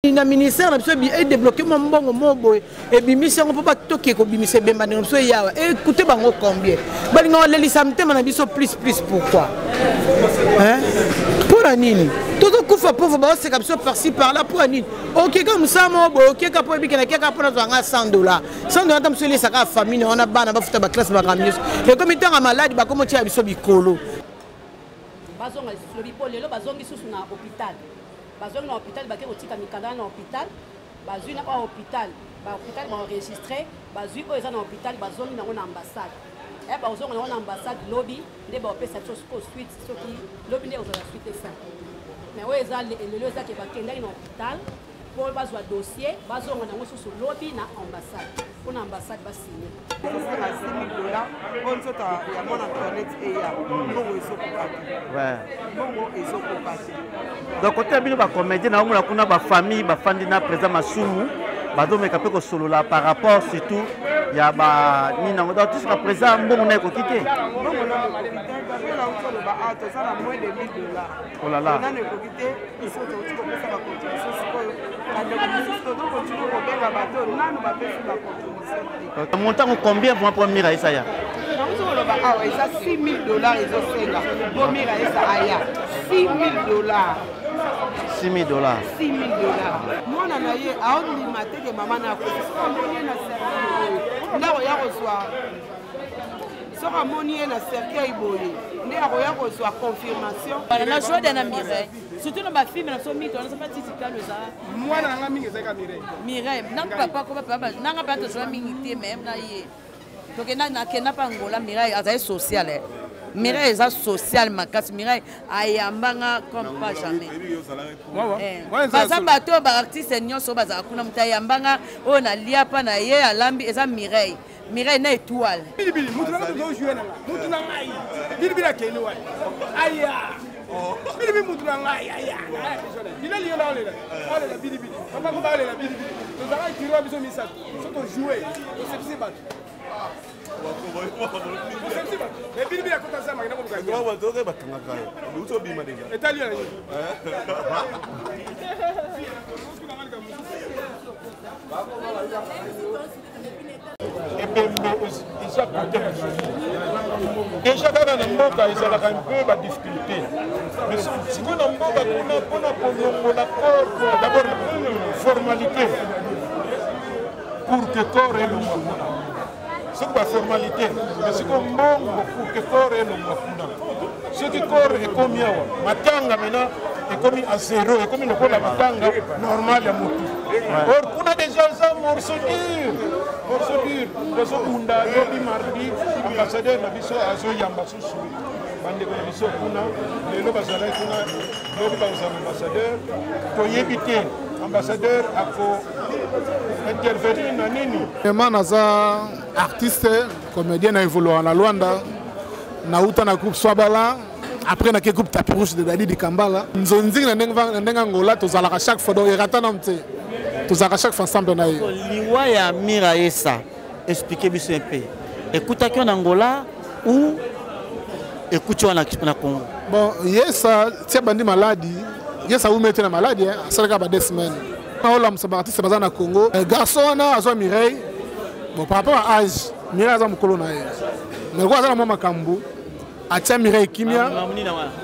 Na ministère na biso edébloquer mwa mbongo mo boye, ebimisi yango mpo batoke kobimisa ebemba ndenge biso eyawa. Ekute bango combien? Balingaka balelisa mitema na biso plus plus. Pourquoi? Mpo na nini tozokufa pauvre, baoseka biso par-ci par-là? Mpo ya nini? Okeka mosala moko boye, okeka mpo ebikela keka mpo nazwa nga 100 dollar, 100 dollar ta mosu elesaka famille na wana, bana bafuta baclasse, makambo nyonso. Ekomi ntango ya maladi, bakomi otia biso bikolo. Bazonga lisusu lobi, mpo lelo bazongi susu na hôpital. Bazongi na hôpital, bake kotika mikanda na hôpital, bazwi na oyo hôpital, bahôpital baenregistrer, bazwi oyo eza na hôpital, bazongi nango na ambassade. E bazonga nango na ambassade lobi, nde baopesa biso siko suite. Soki lobi nde ozala suite fin. Mais oyo eza lelo, eza ke bakendaki na hôpital mpo bazwa dossier, bazonga nango susu lobi na ambassade mpo na ambassade basigne. Ezosenga 6000 dollars mpo nzoto ya mwana Antoinette eya. Mbongo ezokoka te, mbongo ezokoka te. Donc côté ya bino bacomédien, naomona kuna bafamille bafandi na président Masumu, bazomeka mpe kosolola par rapport surtout ya banini yango. Donc tusoka président, mbongo na ekoki te. Mbongo nano ekoki te. Gabriel auti oloba a toza na moins de 1000 dollars. Oh là là. Nano ekoki te. Biso touti kopesa bacontribution, sikoyo bandeko mosusu tozokontinue kobenga bato, nano bapesi bacontribution te. Montant combien vraiment pour Mira Esaya? Nauti koloba awa, eza 6000 dollars ezosenga mpo Mira Esa aya, 6000 dollars. 6000 dollars. 6000 dollars. Mwana na ye aondima teke mama na akufi. Soki amoni ye na cercueil boye, nde akoya kozwa. Soki amoni ye na cercueil boye, nde akoya kozwa confirmation. Na joie na Mireille, surtout na bafilme na biso mingi towana sopa titi talo eza. Mwana na nga mingi ezalaka Mireille. Mireille na papa ko papa nanga mpe tozwa mingi te, même na ye tokenda, nakenda mpe Angola. Mireille azali social. Mireille eza social makasi. Mireille ayambanga comme pas jamais. Baza bato oyo baartiste nyonso oyo bazala kuna, moto ayambanga oyo nalia mpa na ye alambi eza Mireille. Mireille na étoile. Bilibili mutu na nga, tozojouer na nga, mutu na ngai Bilibili akende wapi? Aya Bilibili, mutu na ngai aya bileli yo na olela olela Bilibili, papa ko baolela Bilibili. Tozalaki tiro biso misato, so tojoue, tosepisi bato, tosepisi bato, mais Bilibili akota zamba, akenda koluka. Bakangaka yo, obima deja. Etali ya ye. Ebembe eza kote déjà kaka na mboka ezalaka mpe badifficulté, mais sikoyo na mboka kuna mpona kolongola corps, d'abord formalité pour que corps elongwa kuna, soki baformalité, mais sikoyo mbongo pour que corps elongwa kuna. Soki corps ekomi awa, matanga maintenant ekomi à zéro, ekomi lokola matanga normal ya motu. Or kuna déjà eza morceau dur, morceau dur. Tozobunda. Lobi mardi, ambassadeur na biso azoyamba susu bandeko na biso kuna. Lelo bazalaki kuna, lobi bakozala ambassadeur. Toyebi te ambassadeur ako intervenir na nini. Vraiment, naza artiste comédien, na évoluaka na Lwanda, nauta na groupe Swabala, après nake groupe Tapis Rouge de Dadi Dikambala Nzonzingi na ndenge Angola. Tozalaka chaque fois, donc erata nanu te, tozalaka chaque fois ensemble na ye. Liwa ya Mira Esa, explique biso un peu. Ekutaki yo na Angola ou ekuti wana na Congo? Bon, yesa tia bandi maladi, yesa awumi ete na maladi, asalaka ba 2 semaines. Naolamusa baartiste baza na Congo. Garçon wana azwa Mireille. Bon, par rapport à âge, Mireille aza mokolo na ye, mais lokola aza na mwa makambo, atia Mireille kimia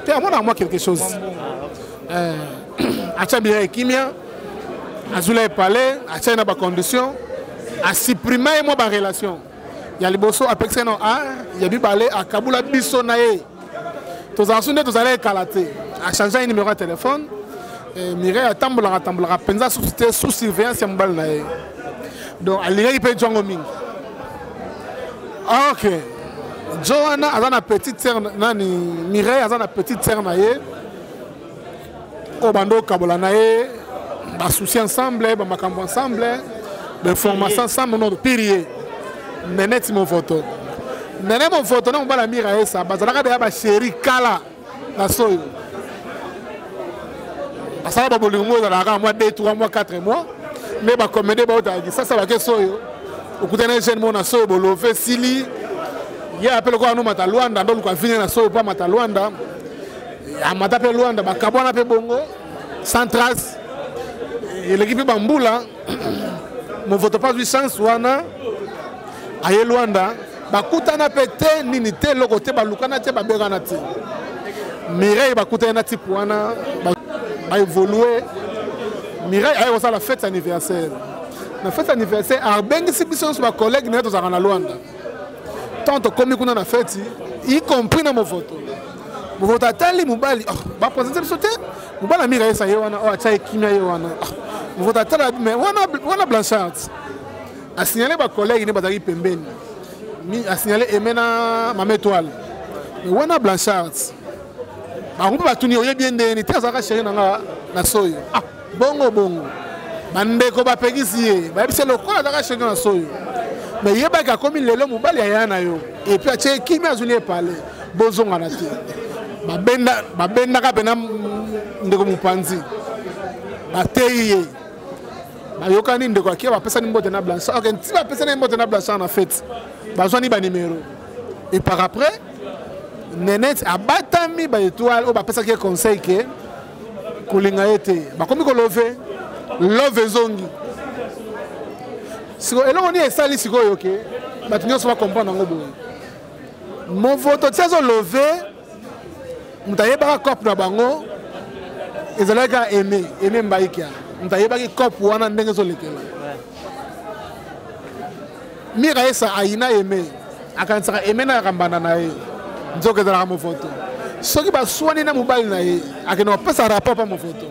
te, amonaka mwa quelque chose. Atia Mireille kimia, azwila ye palais, atia ye na bacondition, asupprime ye mwa barelation ya liboso, apekisa ye na art ya mibale, akabula biso na ye, tozala so nde tozala ekala te. Achange ye numéro ya téléphone. Mireille atambolaka atambolaka mpenza susu te, sous surveillance ya mobali na ye. Donc alingaki mpe jwango mingi. Ok, jo wana aza na petite sœur nani, Mireille aza na petite sœur na ye oyo bando okabola na ye basusi ensemble, bamakambo ensemble, bainformation ensemble. No pire ye Neneti Movoto, Nene Movoto na mobali ya Mira Esa bazalaka deya bachéri kala na soyo. Basala babolingo moko ezalaka kaka mwa 2, 3 mois, 4 mois, nde bacomédie baotaka Kisasa, bake soyo, okutana jeune moko na soyo, bolove esili ye ape lokola anomata Lwanda, ndo luka vine na soyo mpo amata Lwanda, amata mpe Lwanda, bakabwana mpe bongo sans trace. Eleki mpe bambula, Movoto mpe azwi chance wana, aye Luanda, bakutana mpe te nini te eloko te, balukana te, babengana te. Mireille bakutani na type wana, baévolue. Mireille aye kosala fête anniversaire. Na fête anniversaire abengisi biso nyonso bacollègue na ye tozalaka na Luanda. Tant tokomi kuna na fête, y compris na Movoto. Movoto atali mobali, oh, bapresente biso te. Mobali ya Mireille esa ye wana, oh, atia ye kimia ye wana. Oh, Movoto atala, mais wana, wana Blanchard asignale bacollègue ne bazalaki pembeni, asignale Aimé na Mama Étoile, mais wana Blanchard bango mpe batuni oyebi ye ndenge te, azalaka chéri na nga na soyo. Ah, bongo bongo bandeko bapekisi ye, bayebisi ye lokola azalaka chéri na soyo, mais yebaki akomi lelo mobali aya na yo, et puis atie kimia, azwili ye pale, bozongana te. Babendaka mpena ndeko mopanzi, bateyi ye, bayokani, ndeko akia, bapesani mbote na Blanchard. Ok, nti bapesani mbote na Blanchard na fête, bazwani banimero, et par après Nenette abatami baétoile oyo bapesaki ye conseil ke kolinga ye te, bakomi kolove love ezongi. Sikoyo eloko nini esali sikoyo ke bato nyonso bacomprendre yango boye? Movoto ti azolove, moto ayebaka cope na bango ezalaki kaka Aimé, Aimé Mbaikia, moto ayebaki cope wana ndenge ezolekela. Mira esa ayina Aimé, akanisaka Aimé na yakambana na ye, nzoka ezalaka Movoto. Soki baswani na mobali na ye, akende kopesa rapport pa Movoto.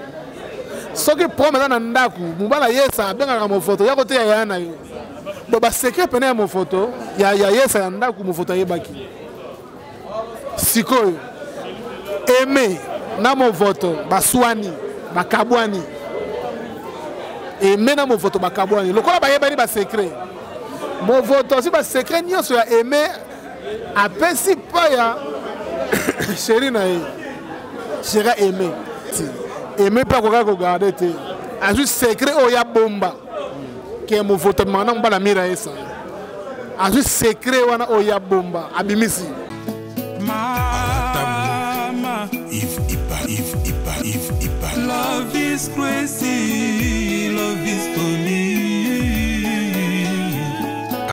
Soki problème eza na ndako, mobali ayesa abengaka Movoto ya koteya yaya na yo. Bo basecret pene ya Movoto ya yesa ya ndako, Movoto ayebaki. Sikoyo Aimé na Movoto baswani, bakabwani. Aimé na Movoto bakabwani lokola bayebani basecret. Movoto azwi basecret nyonso ya Aimé, apesi pa ya chéri na ye, chéri Aimé. Aimé mpe akokaki kogarde te, azwi secret oyo ya bomba ke Movoto amemaka na mobala Mira esa, azwi secret wana oyo ya bomba, abimisi. Mama, Yves Iba, Yves Iba, Yves Iba. Love is crazy, love is funny.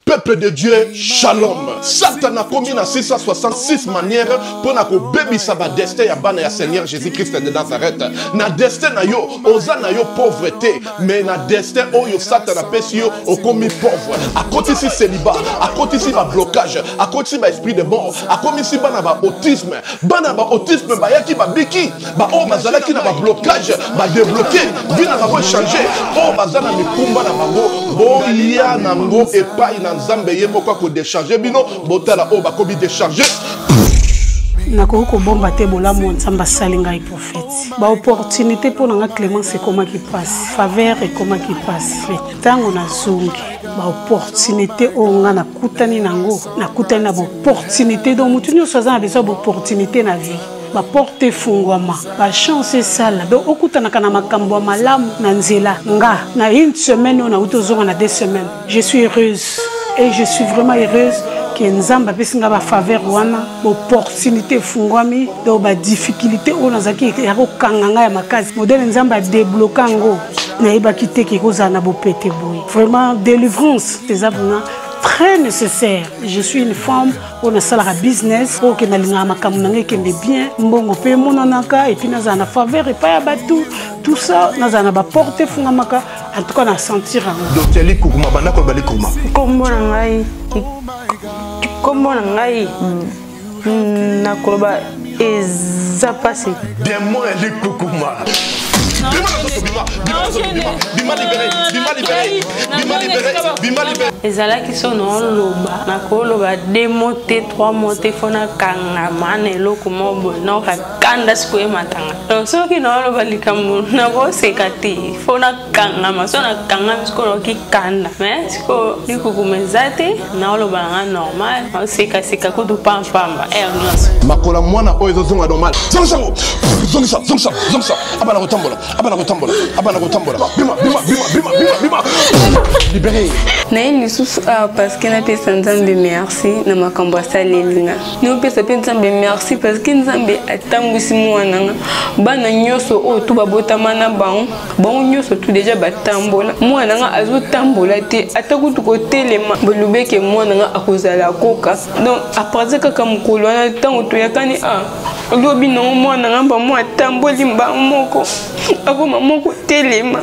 Peuple de Dieu, shalom. Satan a commis na 666 manières pour na kobebisa ba destin ya bana ya Seigneur Jésus-Christ de Nazareth. Na destin na yo, oza na yo pauvreté, mais na destin oyo Satan apesi yo okomi pauvre. Akotisi célibat, akotisi ba blocage, akotisi ba esprit de mort, akomisi bana ba autisme. Bana ba autisme bayaki ba biki, ba oyo bazalaki na ba blocage, ba débloqué, vie na bango changer. Oyo baza na mikumba na bango, boya nango epai na Nzambe ye moko akodecharge bino, botala oyo bakomi décharge. Nakoki kobomba te bolamu ya Nzambe asali ngai, prophète. Baopportunité mpo na nga Clémence ekomaki mpasi, faveur ekomaki mpasi, mais ntango nazongi baopportunité oyo nga nakutani nango, nakutani na baopportunité. Donc motu nyonso aza na besoin ya baopportunité na vie, baporte efungwama, bachance esala, donc okutanaka na makambo ya malamu na nzela. Nga na une semaine oyo nauti ozonga na 2 semaines, je suis heureuse et je suis vraiment heureuse ke Nzambe apesi nga bafaveur wana, baopportunité efungwami. Donc badifficulté oyo nazalaki ya kokanga ngai ya makasi, modele Nzambe adebloka yango, nayebaki te ke kozala na bopete boye. Vraiment délivrance eza vraiment très nécessaire. Je suis une femme oyo nasalaka business, oyo ke nalingaka makambo na ngai ekende bien, mbongo mpe emonanaka, epuis nazala na faveur epai ya bato, tout ça, nazala na baporte efungamaka. En tout cas na sentir yango. Docteur Likukuma, banda koloba Likukuma. Nkombo na ngai, nkombo na ngai nakoloba eza mpasi. Démon ya Likukuma. Bima, bima, bima libéré, bima libéré, bima libéré, bima libéré. Ezalaki so naoloba, nakoloba 2 mots te, 3 mots te, fo nakangama na eloko moko boye, naoka kanda sikoyo ematanga. Donc soki naoloba likambo nakoseka te, fo nakangama, so nakangami sikoyo naoki kanda. Mais sikoyo likukuma eza te, naoloba nanga normal, naosekaseka kutu pampamba heure nyonso. Makola mwana oyo ezozonga normal. Zongisa yango, zongisa, zongisa, zongisa. Abana kotambola, abana kotambola, abana kotambola. Bima, bima, bima, bima, bima, bima. Libéré. Naye lisusu awa parce que napesa Nzambe merci na makambo asaleli nga. Naopesa mpe Nzambe merci parce que Nzambe atambwisi mwana nga. Bana nyonso oyo tu babotama na bango, bango nyonso tu deja batambola. Mwana nga azotambola te, ata kutu kotelema. Balobi eke mwana nga akozala koka. Donc à partir kaka mokolo wana ntango toyakani a lobi nango mwana nga bango atamboli mbango moko akoma moko telema.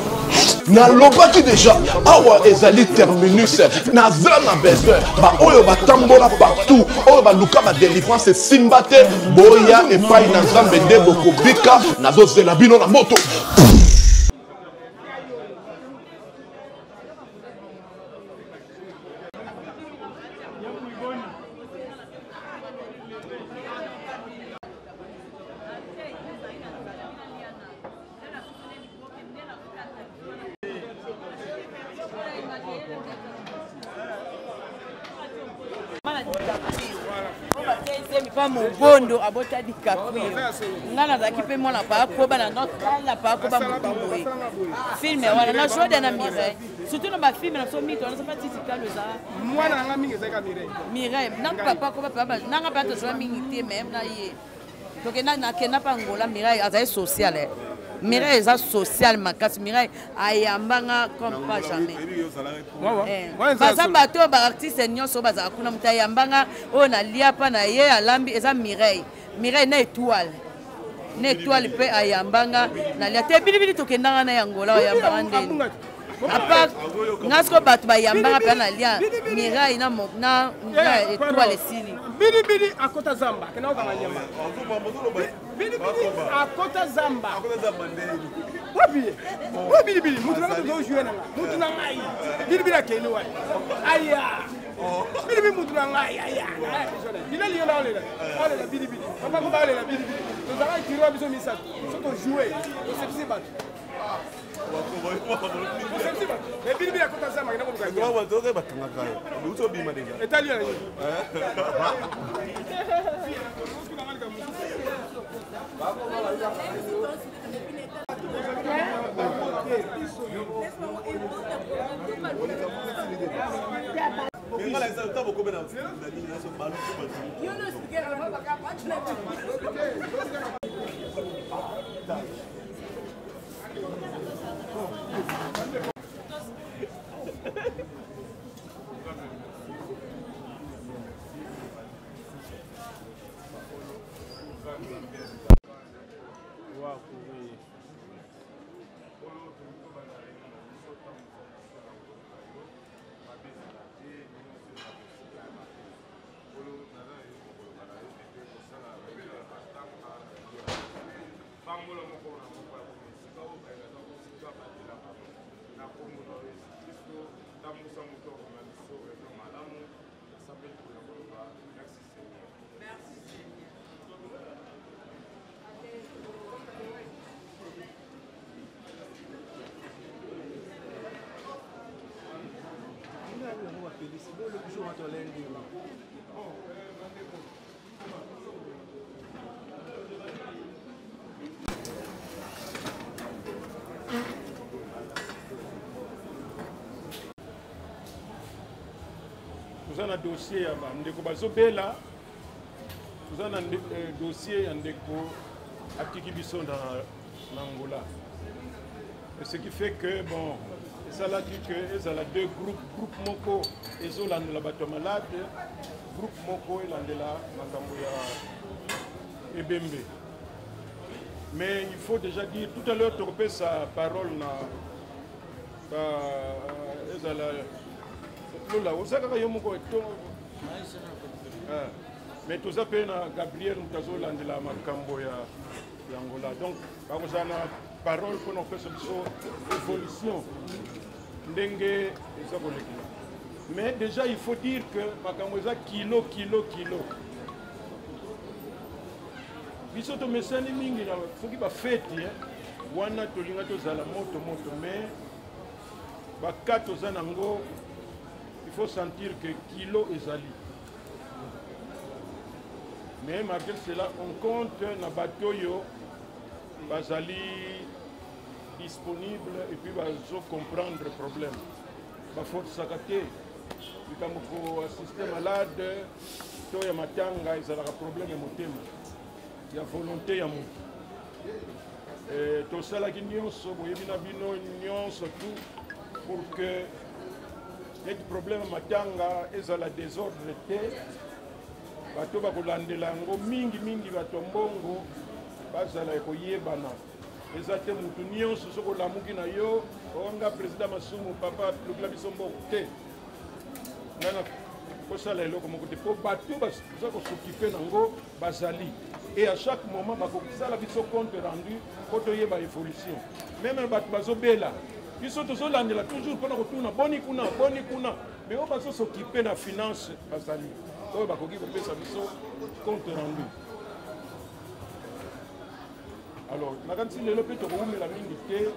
Nalobaki deja awa ezali terminus, naza na besoin baoyo batambola partout, oyo baluka badelivrance esimba te, boya epai na Nzambe nde bokobika. Nazozela bino na moto. Pa mobondo abota dicaprio nga nazalaki mpe mwana paakoba na notala paakoba motu boye filme wana na joda na mireille surtout na bafilme na biso mito wana sopa titi kalo eza mwana na nga mingi ezalaka mireille mireille na papa koba papa nanga mpe tozwa mingi te meme na ye tokenda nakenda mpe angola mireille azali social eh. Mireille eza social makasi. Mireille ayambanga comme pas jamais. Eh, baza bato oyo baartiste nyonso oyo bazala kuna, moto ayambanga oyo nalia mpa na ye alambi eza Mireille. Mireille na étoile, na étoile mpe ayambanga nalia te bilibili. Tokendanga na yangola, oyambanga ndeni apart nga siko bato bayambanga mpe nalia Mireille na na étoile esili. Bilibili akota zamba, akenda kokanga nyama. Bilibili akota zamba wapi ye oyo bilibili mutu nanga tozojue nanga mutu na ngai bilibili akende wapi aya bilibili mutu na ngai aya bilali yo naolela olela bilibili papa koba olela bilibili tozalaki tiroa biso misato so tojoue tosepisi bato tosepisi bato me bilibili akota zamba akenda koluka bakangaka yo obima deja etali ya ye. Toza na dossier ya bandeko bazobela, toza na dossier ya ndeko atiki biso na Angola, ce qui fait que bon esalaki que ezala deux groupes, groupe moko ezolandela bato ya malade, groupe moko elandela makambo ya ebembe. Mais il faut déjà dire tout à l'heure tokopesa parole na ba ezala lola oza kaka yo moko to mais toza mpe na Gabriel moto azolandela makambo ya Angola, donc bakozala na parole mpona kopesa biso évolution ndenge eza kolekela. Mais déjà il faut dire que makambo eza kilo kilo kilo. Biso tomesani mingi na soki bafeti wana tolinga tozala moto moto, mais baka toza nango, il faut sentir que kilo ezali. Mais malgré cela on compte na bato oyo bazali disponible et puis bazo comprendre problème. Bafortisaka te likambo koassiste malade to ya matanga, ezalaka problème ya motema, ya volonté ya moto. Eh, tosalaki nyonso boyebi na bino nyonso tout pour que neti problème ya matanga ezala désordre te. Bato bakolandela yango mingimingi, bato ya mbongo bazala ya koyebana. Eza te motu nyonso soki olamuki na yo onga président Masumu, papa lukela biso mbongo te. Ngai na kosala eloko moko te mpo bato baza kosokipe nango bazali, et à chaque moment bakosala biso compte rendu mpo toyeba évolution. Meme bato bazobela, biso tozolandela toujours mpona kotuna boni kuna, boni kuna. Mais oyo bazosokipe na finance bazali oyo bakoki kopesa biso compte rendu. Alors nakanisi lelo mpe tokowumela mingi te,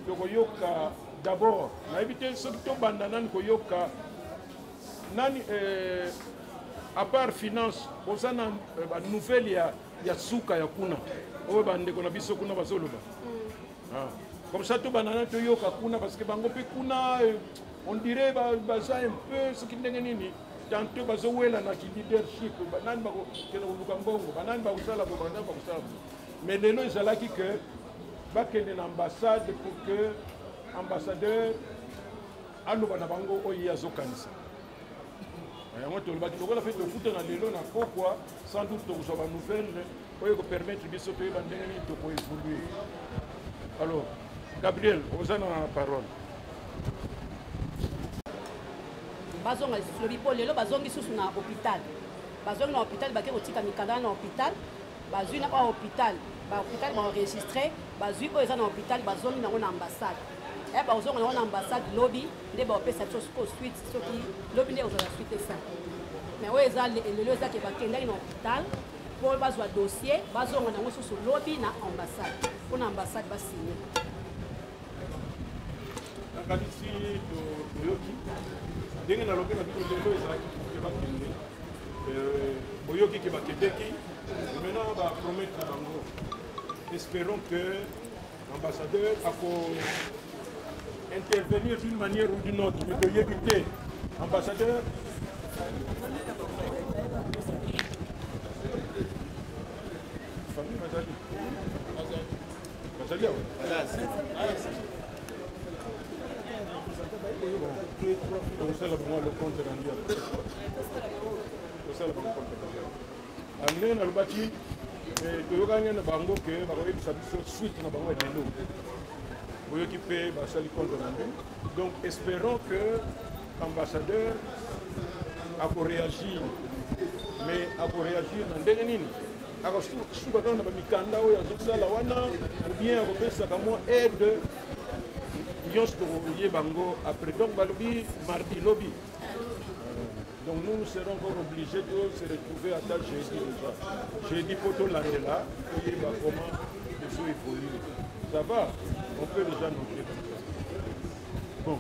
tokoyoka d'abord, nayebi te soki tobanda nani koyoka nani. À part finance, boza na banouvelle ya suka ya kuna oyo bandeko na biso kuna bazoloba? Ah. Comme ça tobanda nani toyoka kuna, parce que bango mpe kuna on dirait baza un peu soki ndenge nini. Tantôt bazowela na ki leadership, banani bakokende koluka mbongo, banani bakosala bo, banani bakosala bo. Mais lelo ezalaki que bakende na ambassade pour que ambassadeur aloba na bango oyo ye azokanisa. Yango tolobaki lokola mpe tokuta na lelo na pokwa, sans doute tokozwa banouvelle oyo ekopermettre biso toyeba ndenge nini tokoévolue. Alors Gabriel, oza na parole. Bazonga lisusu lobi mpo lelo bazongi susu na hôpital. Bazongi na hôpital, bake kotika mikanda na hôpital, bazwi na oyo hôpital, bahôpital baenregistre, bazwi oyo eza na hôpital, bazongi nango na ambassade. E bazonga nango na ambassade lobi nde baopesa biso sikoyo suite. Soki lobi nde ozala suite esa. Mais oyo eza lelo eza ke bakendaki na hôpital mpo bazwa dossier, bazonga nango susu lobi na ambassade mpo na ambassade basigne. Nakanisi toyoki ndenge nalobi na bino. Lelo ezalaki ke bakende, boyoki ke bakendeki. Maintenant bapromettre bango, espérons que ambassadeur ako intervenir d'une manière ou d'une autre, mais toyebi te ambassadeur. Famille bazali, bazali awa. Tokosala bango le compte rendu, tosala bango compte rendu. Ndenge nalobaki, toyokani na bango ke bakoyebisa biso suite na bango ya lelo. Boyoki mpe basali compte rendu. Donc espérons que ambassadeur akoréagir, mais akoréagir na ndenge nini? Akosuka kaka na bamikanda oyo azosala wana ou bien akopesaka mwa aide? Nyonso tokoyeba yango après. Donc balobi mardi, lobi. Donc nous, nous serons encore obligés de se retrouver ata jeudi déjà, jeudi po tolandela, toyeba comment ezo évoluer. Ça va, on peut déjà noter comme ça. Bon,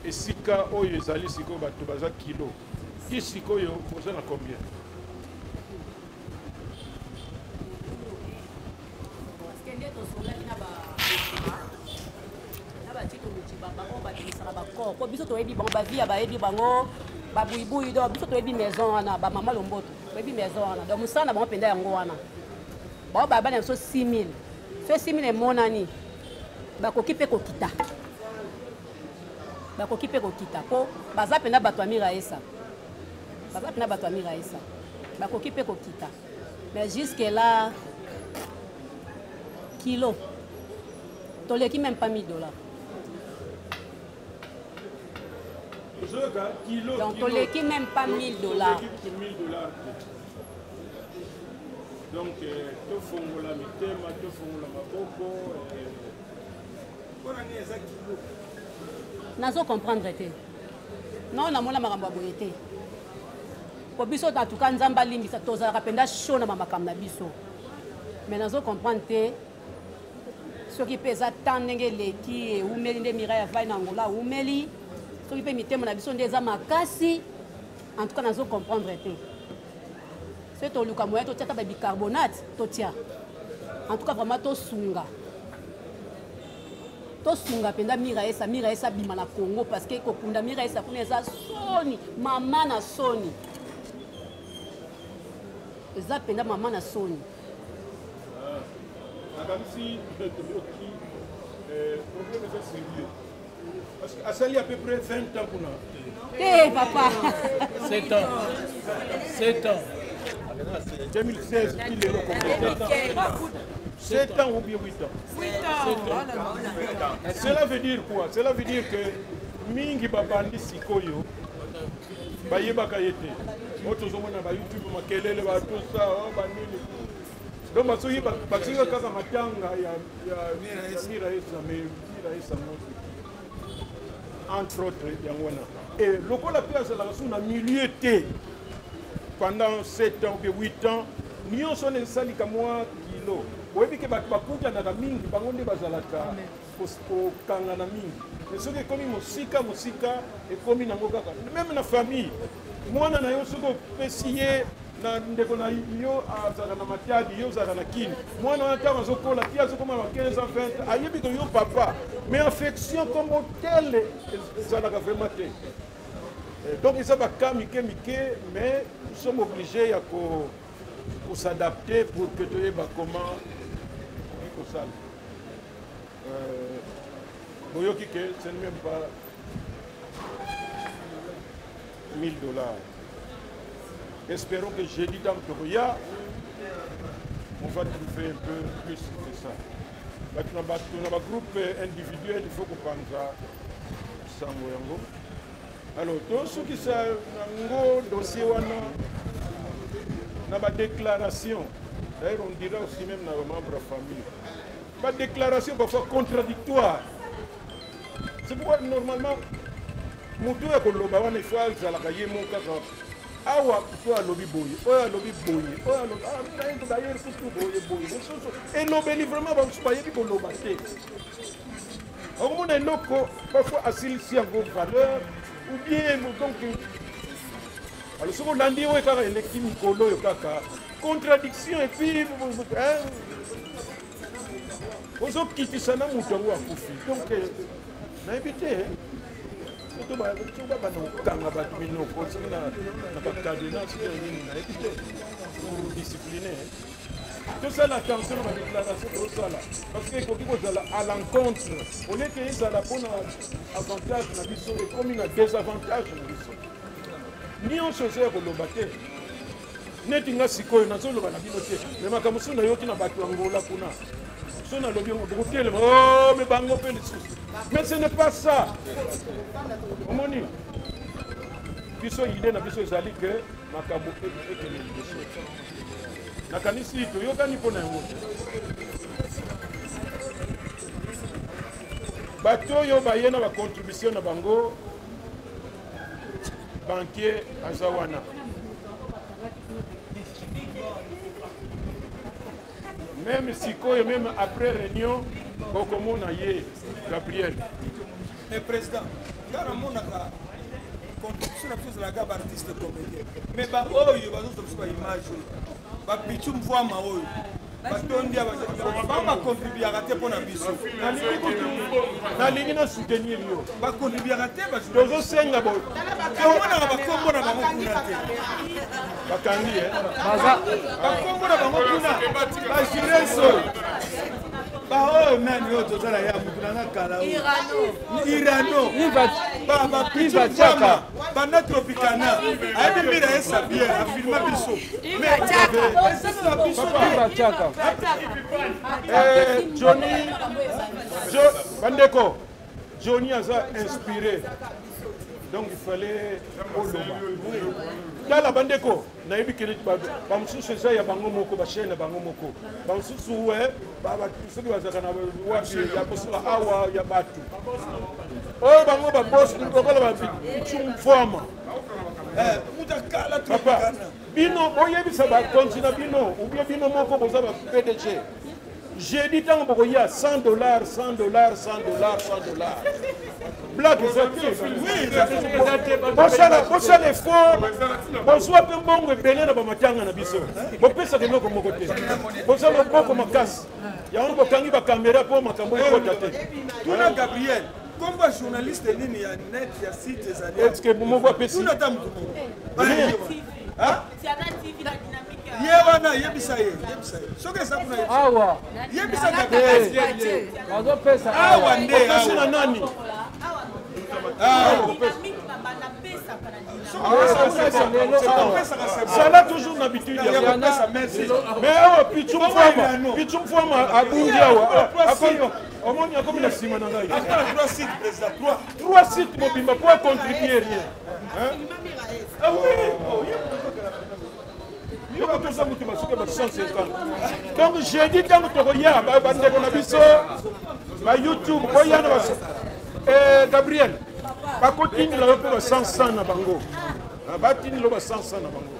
esika oyo ezali sikoyo, bato baza kilo ti sikoyo boza na combien? Nde tosolaki na batito motiba bango babimisaka bacor po biso toyebi bango, bavia bayebi bango, babuyibuyi. Donc biso toyebi maison wana, bamama Lomboto toyebi maison wana. Donc mosala na bango mpenza yango wana. Bao baba na biso 6000, so 6000 emonani bakoki mpe kokita, bakoki mpe kokita mpo baza mpenza bato ya Miraesa, baza mpenza bato ya Miraesa, bakoki mpe kokita. Mais jusque là kilo toleki même pas 1000 $. Ozoyoka kilo? Donc toleki même pas 1000 $. 1000 $ te. Donc tofongola mitema, tofongola maboko. Mpona nini eza kilo? Nazo comprendre te. Non, namona makambo ya boye te. Po biso en tout cas, Nzambe alimbisa, tozalaka mpenza chaud na bamakambo na biso, mais nazo comprendre te. Soki mpe eza temps ndenge eleki, ewumeli nde Mirai avai na Angola, awumeli, soki mpe mitema na biso nde eza makasi. En tout cas nazo comprendre te. Soki toluka moyen totia ata babicarbonate, totia. En tout cas vraiment tosunga. Tosunga mpenza Miraesa, Miraesa abima na Congo parce que kokunda Miraesa kuna eza soni, mama na soni. Eza mpenza mama na soni. Nakanisi toyoki problème eza sérieux parce que asali à peu près 20 ans kuna. Te papa. 7 ans. 7 ans. 2016 ti lelo combien? 7 ans ou bien 8 ans? 8 ans. Cela veut dire quoi? Cela veut dire que mingi babandi sikoyo bayebaka ye te. Oyo tozomona ba YouTube makelele ba tout ça, oh, ba nini. Donc basoki basoki kaka matanga ya ya Mira Esa, mais Mira Esa mosi entre autres yango wana. Et lokola mpe azalaka su na milieu te pendant 7 ans ou bien 8 ans, nyonso wana esalika mwa kilo. Boyebi ke bato bakutanaka mingi, bango nde bazalaka kokangana mingi. Mais soki ekomi mosika mosika, ekomi nango kaka meme na famille. Mwana na yo soki opesi ye na ndeko na yo azalaka na Matadi, yo ozalaka na Kini, mwana wana ntango azokola ti azokoma na 15 ans 20 ans, ayebi ke yo papa, mais affection comme hôtel ezalaka vraiment te. Donc eza baka mike mike, mais nous sommes obligés ya kos'adapter pour que toyeba comment tokoki kosala. Boyoki ke ce n'est même pas 1000 $. Espérons que jeudi dans Tokoya, on va trouver un peu plus que ça. Bato na bato na ba groupe individuel, il faut kopanza sango yango. Alors tosukisa nango dossier wana na ba déclaration. D'ailleurs on dira aussi même na ba membre ya famille. Ba déclaration parfois contradictoire. C'est pourquoi normalement moto oyo akoloba wana il faut azalaka ye moko kaka awa oyo alobi boye, oyo alobi boye, oyo alobi, ah, naye d'ailleurs kutu boye boye, mosusu elobeli vraiment bamosusu bayebi koloba te. Okomona eloko parfois asilisi yango valeur ou bien donc alors soki olandi oyo kaka eleki mikolo oyo kaka contradiction et puis hein, ozokitisa na moto yango akufi. Donc nayebi te soki babanda kokanga bato minoko soki na bacadena soki ya nini, nayebi te, pour discipliner. Tosala attention na badéclaration tosala parce que ekoki kozala à l'encontre, au lieu ke ezala mpona avantage na biso, ekomi na désavantage na biso. Nyonso eza ya koloba te. Neti nga sikoyo nazoloba na bino te, me makambo mosusu nayoki na bato ya Ngola kuna, so nalobi yango bokotelema, o me bango mpe lisusu. Mais ce n'est pas ça. Omoni biso, idée na biso ezali ke makambo ekende liboso. Nakanisi toyokani mpo na yango te. Bato oyo baye na bacontribution na bango, banquier aza wana. Même sikoyo, même après réunion, bokomona ye Gabriel. Mais président, nga namonaka contribution na biso ezalaka baartiste comédien, mais baoyo bazozwa biso baimage oyo, bapichu mvwama oyo batondi, bango bacontribuaka te mpo na biso. Nalingi na soutenir yo. Bacontribuaka te. Tozosenga boye. Tomonaka bakombo na bango kuna te. Bakangi bakombo na bango kuna, bajireso baoyo nani oyo tozala ya mutu nanga kala irano, bapichama banda Tropicana, ayebi Mira esa bien, afilma biso, esalela biso. Johnny, bandeko, Johnny aza inspiré, donc il fallait oloba. Tala bandeko, nayebi ke bamosusu eza ya bango moko, bachaine na bango moko, bamosusu soki bazalaka na wapi ya kosala awa ya bato oyo bango babos lokola bapichumfwama. Papa, bino boyebisa bakonzi na bino, ubie bino moko boza ba PDG. Jeudi ntango bokoya 100 dollars, 100 dollars, 100 dollars, 100 dollars. Blague eza te. Bosala bosala effort. Bozwa mpe mbongo ebele na bamatanga na biso. Bopesaka eloko moko te. Boza maboko makasi. Yango bokangi bakamera mpo makambo ekota te. Tuna Gabriel. Kombo ya journaliste nini ya net ya site ezali? Est-ce que moko apesi? Tuna ata moto moko. Ye wana yebisa ye, yebisa ye. Soki eza kuna yebisa. Awa. Yebisa Bazopesa awa nde Opesi na nani? Zala toujours na habitude ya kopesa merci. Mais awa Pichu Mfwama, Pichu Mfwama abungi awa. Akomi omoni akomi na nsima na ngai. Trois sites mobimba po acontribue rien. Ah oui, oh, yo kopesa moto basuki ba 150 donc jeudi ntango tokoya bandeko na biso ba youtube boya na bas eh, gabriel bakotindela yo mpe ba 100 na bango ah, batindela yo ba 100 na bango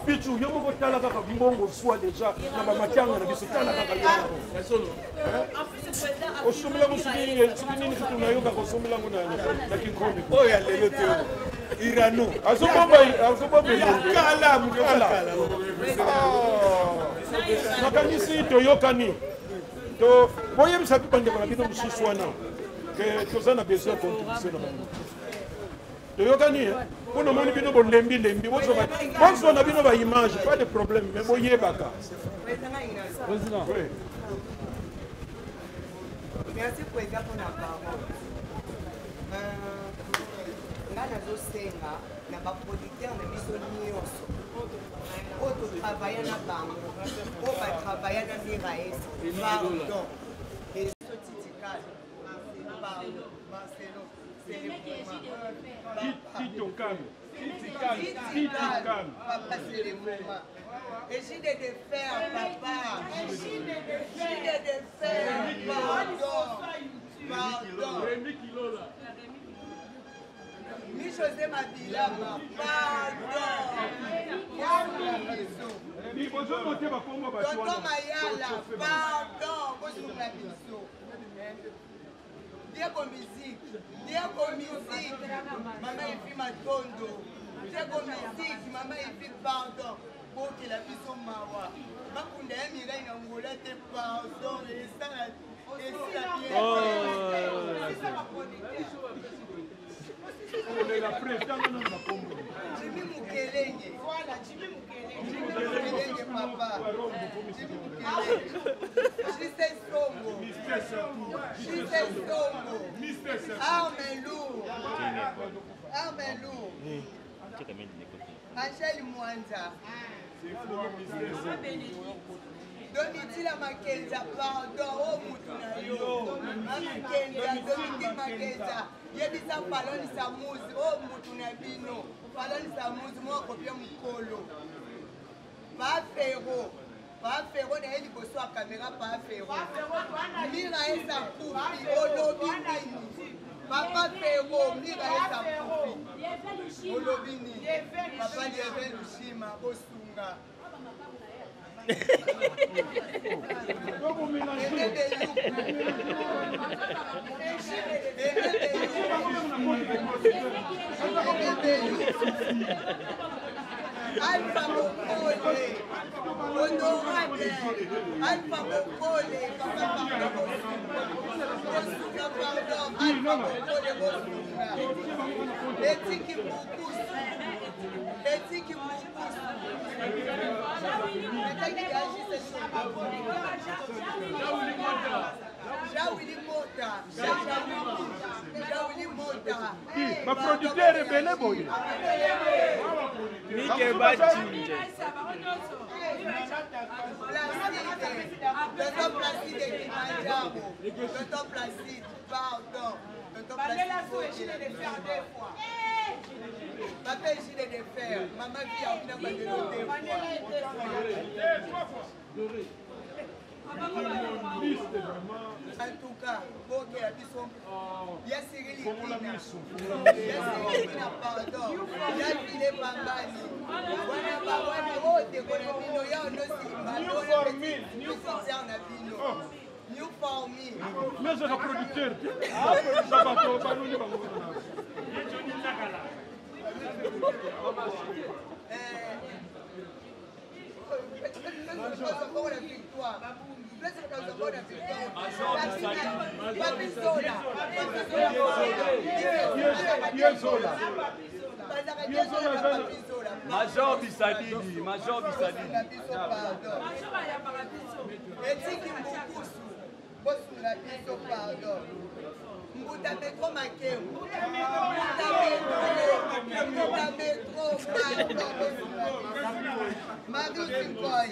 pichu yo moko tala kaka mbongo swa deja na bamatanga na biso tala kaka yo osombela yango soki nini kutu nayokaka osombela yango na kinkoni oyo ya lelo te irano azobomba azobomba kala moto kala nakanisi toyokani to boyebisa mpe bandeko na bino mosusu wana ke toza na besoin ya contribution na bango toyokani mpo namoni bino bolembi lembi bozwa na bino baimage pas de problème mais boyebaka président oui. Merci président pour la parole. Euh, nga nazosenga na baproducteur na biso nyonso oyo totravailla na bango oyo batravailla na miraes pardon esotitikala pardon marcelo Tito Kano. Tito Kano. Papa, c'est le moment. Et j'ai de fer, papa. J'ai de fer, pardon. Pardon. Mi José Mabilama, pardon. Tonton Mayala, pardon. Bosunga biso. Diego musique, Diego musique, mama Efi Matondo, Diego musique, mama Efi pardon, bokela biso mawa, bakunda ya Mireille na Angola te pardon, esala esila bien. Olela président nano na kombo. Jimmy Mukelenge. Voilà, Jimmy Mukelenge. Jimmy Mukelenge papa. Jimmy Mukelenge. Jise Songo. Jise Songo. Arme lourd. Arme lourd. Angèle Mwanza. Domitila Makenza, pardon, oh mutu na yo. Makenza, Domitila Makenza. Yebisa Falon Samuzi, oh mutu na bino. Falon Samuzi, mwa kopia mukolo. Pa Ferro. Pa Ferro na ye liboso ya kamera Pa Ferro. Mira esa kufi, olobi nini? Papa Ferro, Mira esa kufi. Olobi nini? Papa Lieve Lushima, bosunga. Alpha Mokole, honorable Alpha Mokole, papa pardon, Bosunga pardon, Alpha Mokole Bosunga, Etiki Mukusu, Etiki Mukusu. Baproducteur ebele boye mike bacinje Tonton Placide Kilimanjaro. Tonton Placide, pardon. Tonton Placide. Papa Gilles de fer. Maman Via, on a bandelo deux fois. Liste vraiment. En tout cas, bokela biso ya Cyril Fongola Itina. miso. Ya Cyril Itina, pardon. Ya File Pangani. Wana ba wana oyo ndeko na bino ya onosimba. New for me. New for na bino. New for me. Mais ezaka producteur te. Aproduisa bato baloni bango. Major Bisadidi, Major Bisadidi. Etiki mbukusu bosunga biso pardon mbuta metro makembo mbuta metro mbuta metro pardon bosunga biso marius nkoi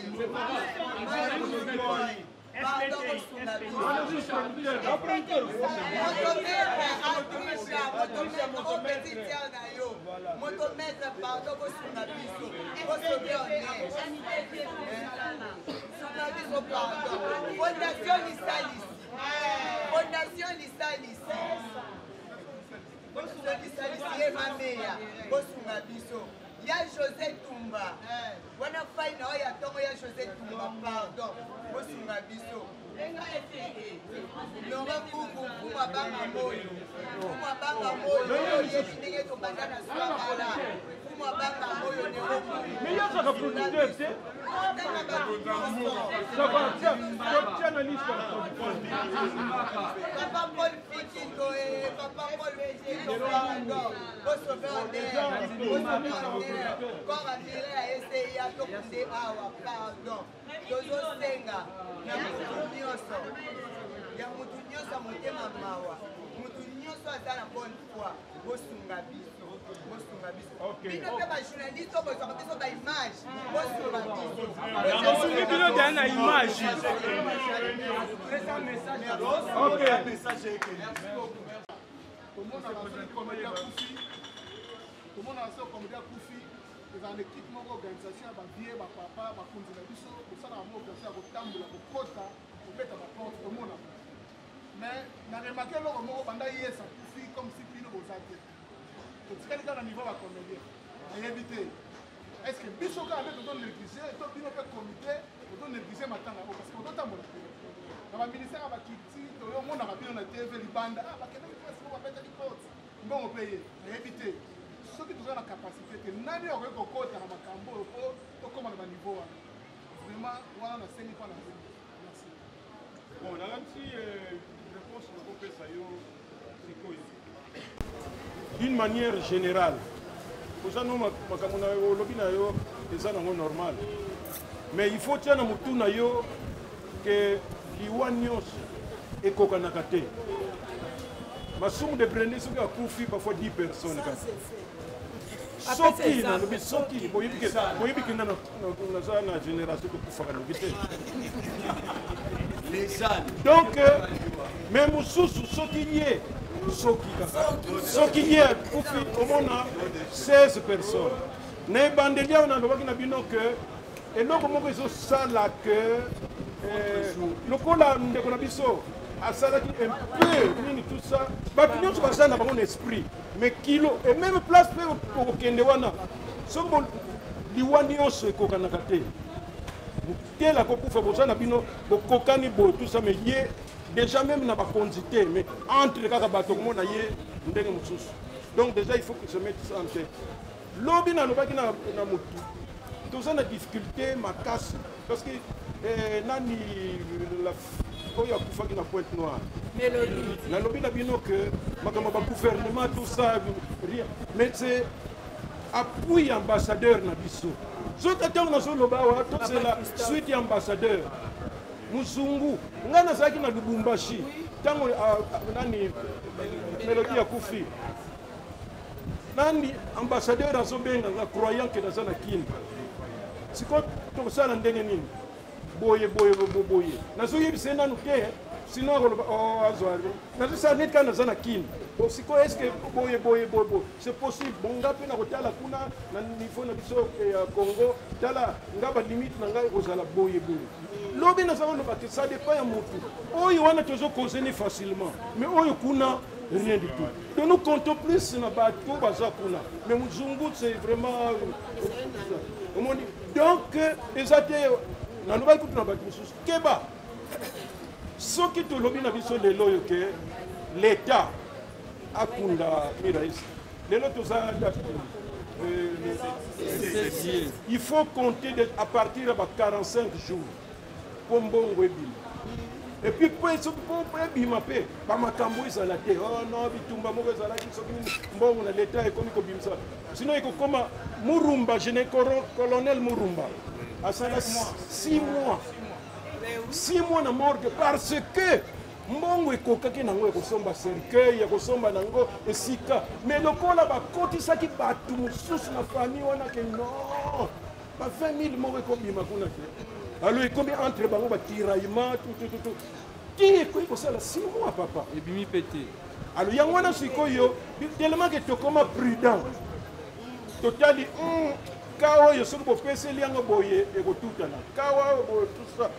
marius nkoi pardon bosunga biso motometre atrisha motometre o petit tiers na yo motometre pardon bosunga biso bosoki honneur sunga biso pardon fondation lisalisi fondation lisalisi fondation lisalisi ye mameya bosunga biso ya josé tumba wana fai na oyo ya ntongo ya josé tumba pardon bosunga biso Laurent Mbuku mfumu abanga moyo mfumu abanga moyo oyebi ndenge tobanda na swakala mfumu abanga moyo nero Mais yo azaka producteur te. Ça va, tiens, tiens na liste ya producteur. Papa Paul Fikito eh, Papa Paul Fikito pardon bosove honneur bosove honneur corps amire ya eseya tokunde awa pardon tozosenga na mutu nyonso ya mutu nyonso ya motema mawa mutu nyonso aza na bonne foi bosunga biso bosunga biso bino mpe bajournaliste oyo bozwaka biso baimage bosunga biso Tosungi bino deja na image. Tomonaka soki comédien akufi, tomonaka soki comédien akufi, ezala na équipe moko organisation ya bavie bapapa bakonzi na biso kosalaka moko organisation ya kotambola kokota kobeta baporte tomonaka. Mais na remarke eloko moko banda yes akufi comme si bino boza te, totikali kaka na niveau ya bacomédien. Nayebi te est ce que biso kaka nde tozo néglige to bino mpe comité tozo néglige matanga yango, parce que ozotambola te na baministère ya baculture, toyo omonaka bino na tv libanda, ah, bakendaki place moko babetaki porte mbongo mpe ye. Nayebi te soki toza na capacité te, nani oyo akoki kokota na makambo oyo mpo tokóma na baniveau wana. Vraiment wana nasengi mpa na bino. Merci. Bon, nakanisi réponse nakopesa yo sikoyo d'une manière générale, oza no makambo na yo olobi na yo eza nango normal, mais il faut tia na motu na yo ke liwa nyonso ekokanaka te. Masumu de Brende soki akufi, parfois 10 personnes kaka. Soki nalobi, soki boyebi ke nga naza na génération tokufaka noki te, donc mais mosusu soki ye, soki kaka soki ye akufi, omona 16 personnes. Na ebandeli awa nalobaki na bino ke eloko moko ezosala ke lokola ndeko na biso asalaki un peu nini, tout ça, bato nyonso baza na bango na esprit, mais kilo et même place mpe okokende wana, soki liwa nyonso ekokanaka te. Motela kokufa boza na bino bokokani boye, tout ça, mais ye déjà même na bakonzi te, mais entre kaka bato komona ye ndenge mosusu. Donc déjà il faut que se mette ça en tête. Lobi nalobaki na, na motu toza na difficulté makasi parce que nani oyo akufaki na Pointe Noire, nalobi na bino ke makambo ya bagouvernement, tout ça, rien, mais c'est appui ambassadeur na biso. Soki ntango nazoloba awa, tozela suite ya ambassadeur muzungu. Ngai nazalaki na Lubumbashi ntango nani Melodi akufi. Nani ambassadeur azobenga nga croyant ke naza na Kini. Sikoyo tokosala ndenge nini? Boye boye boye boye. Nazoyebisa ye nanu te, sinon akoloba oh azwa. Nazosala neti kaka naza na Kin. Bon sikoyo est ce que boye boye boye boye c'est possible. Bon nga mpe nakotala kuna na niveau na biso ya Congo, tala nga ba limite na ngai ekozala boye boye. Lobi naza koloba te, ça dépend ya motu. Oyo wana tozo causer ni facilement, mais oyo kuna rien du tout. Donc nous comptons plus na bato baza kuna. Mais Muzungu c'est vraiment omoni donc eza te nalobaki kutu na bato mosusu keba soki tolobi na biso lelo oyo ke l'état akunda miraisi lelo toza date il faut compter de, à partir ya ba 45 jours mpo mbongo ebima epuis mpo soki mpo ebima mpe bamakambo ezala te oh non bitumba moko ezalaki soki nini mbongo na leta ekomi kobimisa sinon ekokoma murumba gene colonel murumba asala 6 mois 6 mois na morgue parce que mbongo ekokaki nango ya kosomba cercueil ya kosomba nango esika mais lokola bakotisaki bato mosusu na famille wana ke non ba 20 000 moko ekobima kuna te alors ekomi entre bango batiraillement tutututu ti ekoki kosala 6 mois papa ebimi mpe te alors yango wana sikoyo tellement ke tokoma prudent totali ka oyo soki bopeseli yango boye ekotutana ka oyo boye tout ça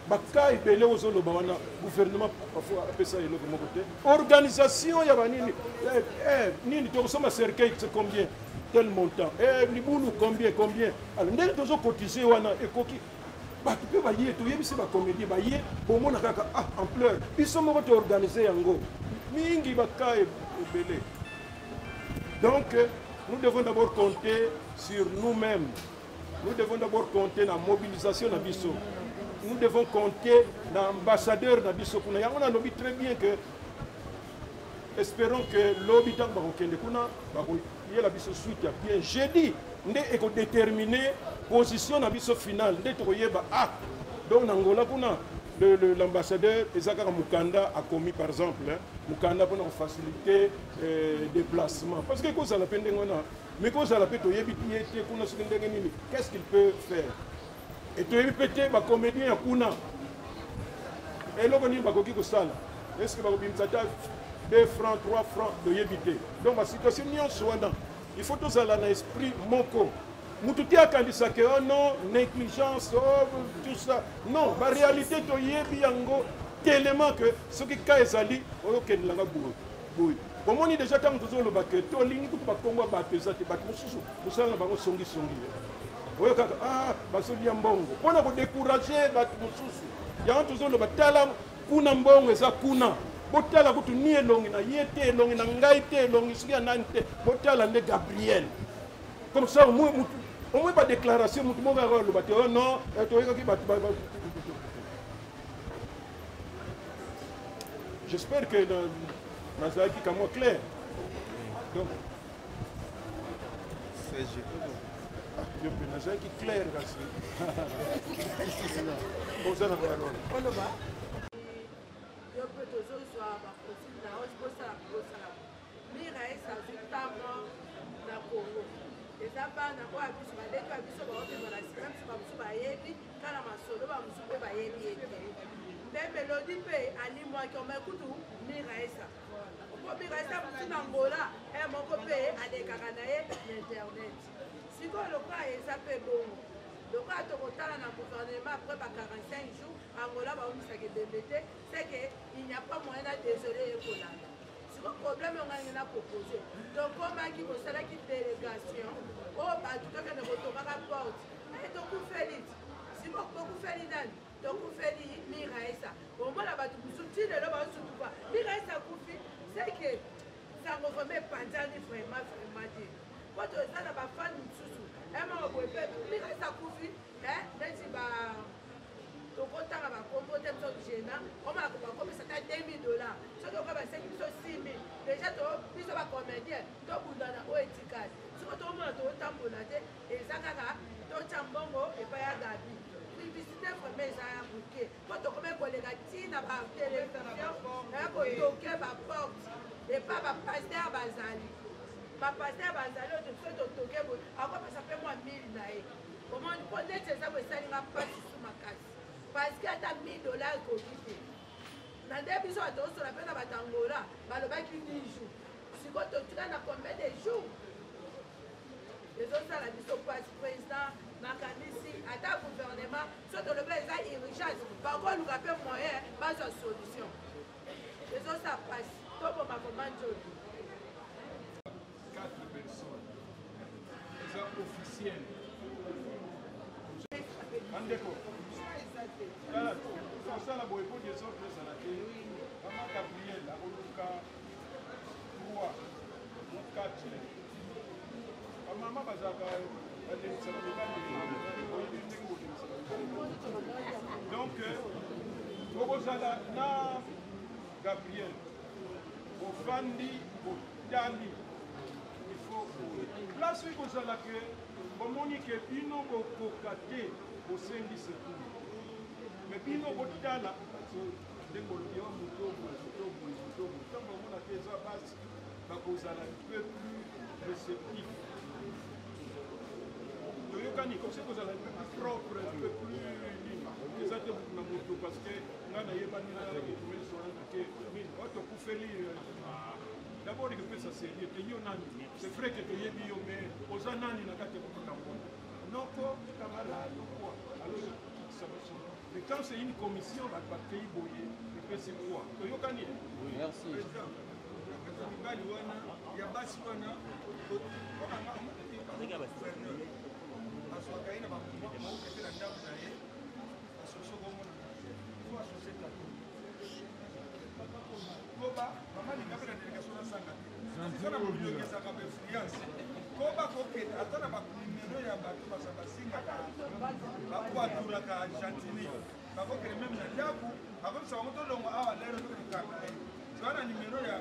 baka ebele ozoloba wana gouvernement parfois apesa eloko moko te organisation ya banini eh, eh, nini tokosomba cercueil c'est combien tel montant eh, libulu combien combien alors ndenge tozocotize wana ekoki bato mpe baye toyebisi bacomédie baye bomona kaka ah ampleur biso moko toorganize yango mingi baka ebele donc nous devons d'abord compter sur nous-mêmes. Nous devons d'abord compter na mobilisation na biso. Nous devons compter na ambassadeur na biso kuna. Yango na lobi très bien que espérons que lobi ntango bakokende kuna bakoyela biso suite ya bien jeudi nde ekodetermine position na biso finale nde tokoyeba ah donc na angola kuna l'ambassadeur eza kaka mokanda akomi par exemple hein, mokanda mpona kofacilite euh, déplacement parce que ekozala mpe ndenge wana mais kozala mpe toyebi ye te kuna soki ndenge nini qu'est ce qu'il peut faire e toyebi mpe te bacomédien ya kuna eloko nini bakoki kosala est ce que bakobimisa ata 2 francs 3 francs toyebi te donc basituation nyonso wana il faut tozala na esprit moko motu te akandisa ke oh non négligence oh, tout ça non baréalité toyebi yango tellement que soki ka ezali oyokendelanga boye boye bomoni deja ntango tozoloba ke tolingi kutu bakongo ya bato eza te bato mosusu mosala na bango songisongi oyo kaka ah, bazolia mbongo mpo na kodécourage bato mosusu yango tozoloba tala kuna mbongo eza kuna botala kutu ni elongi na ye te elongi na ngai te elongi soki ya nani te botala nde gabriel comme ça omoi mutu omoi badéclaration motu moko yaka aloba te oh non eh, toyekaki bato J'espère que nazalaki kamwa clair. Donc, ah, yo mpe nazalaki clair kasi oza na parole. Oloba. Yo mpe tozozwa baprofil na yo bosala bosala. Mira azwi ntango na Congo. Eza bana oyo ya biso baleki ya biso baobima na nsima biso bamosusu bayebi kala masolo bamosusu mpe bayebi ye te mpe melodi mpe alimwaki omai kutu miraesa mpo miraesa mosusu na ngola e moko mpe alekaka na ye na internet sikoyo lokola eza mpe bongo lokola tokotala na gouvernement après ba 45 jours angola baomisaka ebembe te c'est que il n'y a pas moyen na désolé ye kolanda siko problème oyo ngai na propose tokomaki kosalaki délégation oyo bato tokende kotongaka porte e tokufeli ti siko tokufeli nani tokufeli miraesa omona bato mosusu ti lelo baosutuka miraesa akufi seke sango vraimen epanzani vraiment vraiment te po toza na bafani mosusu emoko boye mpe miraesa akufi neti ba tokotanga bakombo te biso gena omaka bakomisa ata 2000 dollars soki okoya basengi biso 6000 deja biso bacomédien tobundana oyo etikali soki tokomona tokotambola te eza kaka totya mbongo epai ya gabi publicité vraiment eza ya moke mpo tokomi koleka ntina batelevizio ya kotoke baporte epa bapaster bazali bapaster bazali oyo biso totoke boye akopesa mpe mwa mili na ye omoni mpo neti eza boye esali nga mpasi su makasi. Parce que ata 1000 dollars ekoki te. Na nde biso bato tosola mpe na bato Angola balobaki 10 jours. Sikoyo totika na combien de jours? Ezosala biso mpasi président makanisi ata gouvernement so tolobi eza urgence bakoluka mpe moyen bazwa solution ezosala mpasi toboma vraimen nzoto 4 personnes eza officiel bandeko kosala boye po desordre ezala te mama gabriel akoluka 3 mo 4 bamama bazalaka bademisaka mibali oyebi ndenge bodemisaka mibali donc okozala na gabriel bofandi botali il faut place oyo ekozala ke bomoni ke bino bokoka te bosengi secours me bino botala ndenge bolobi yo moto boye moto boye moto boye ntango bamona te eza basi bakozala un peu plus réceptif toyokani comme soki kozala un peu plus propre un peu plus nini eza te moto na moto parce que ngai nayebani na te nini oyo tokufeli euh, d'abord ekopesa sérieux te yo nani c'est vrai que toyebi yo mais oza nani na kati ya makambo wana noko camarade quoi alors kikisa biso mais quand c'est une commission bato bakei boye epesi quoi toyokani merci mibali wana ya basi wana azwaka ye na bamomaokete na ndako na ye asoso komonana fo asose tato koba mama linga mpe na delegation nasanga te eza na molongi ezalaka bainfluence koba kokende ata na banimero ya bato baza basingaka bakoaturaka gentini bakokende meme na ndako bakomisa bango tolongwa awa lero tokokanga ye toza na nimero ya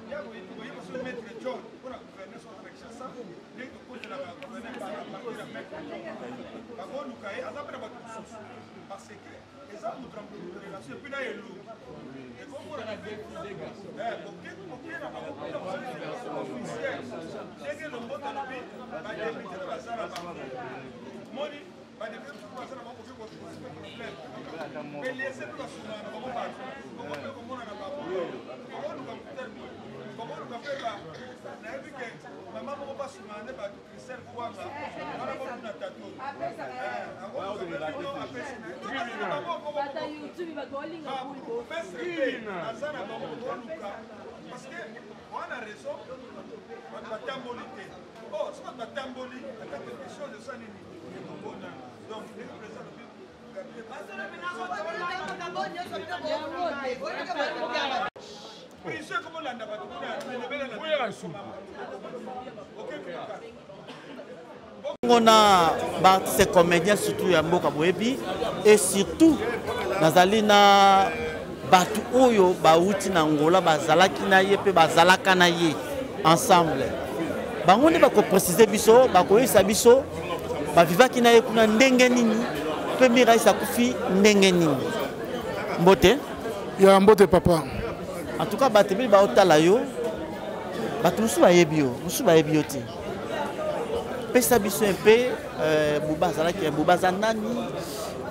koyeba soki maître john mpona gouverneur soki na kinshasa ndenge tokotelaka gouverneur partir ya maître john bakoluka ye aza mpe na bato mosusu parce que eza moto na moto relation epuis na elongi ekomona oke na bango officiel ndenge lomboto alobi badepute na baza na bango moni badepute mosusu baza na bango koki kosuka problème mais liese mpe basungaka na bango bato bango mpe komona na bango bakoluka motere bakoluka mpe ba nayebi ke mama moko basungaka nde bato christelle kwanga wana botuna tato aza na bango koluka parce que wana raison bato batamboli te oh soki bato batamboli ata quelque chose esa nini ekokona donc ndenge président alobi prison ekomolanda bato kuna na baartiste comédien surtout ya mboka boyebi et surtout nazali na bato oyo bauti na angola bazalaki na ye mpe bazalaka na ye ensemble bango nde bakoprécise biso bakoyebisa biso bavivaki na ye kuna ndenge nini mpe mirais akufi ndenge nini mbote ya mbote papa en tout cas bato ebele baotala yo bato mosusu bayebi yo mosusu bayebi yo te pesa biso mpe euh, boba azalaki boba aza nani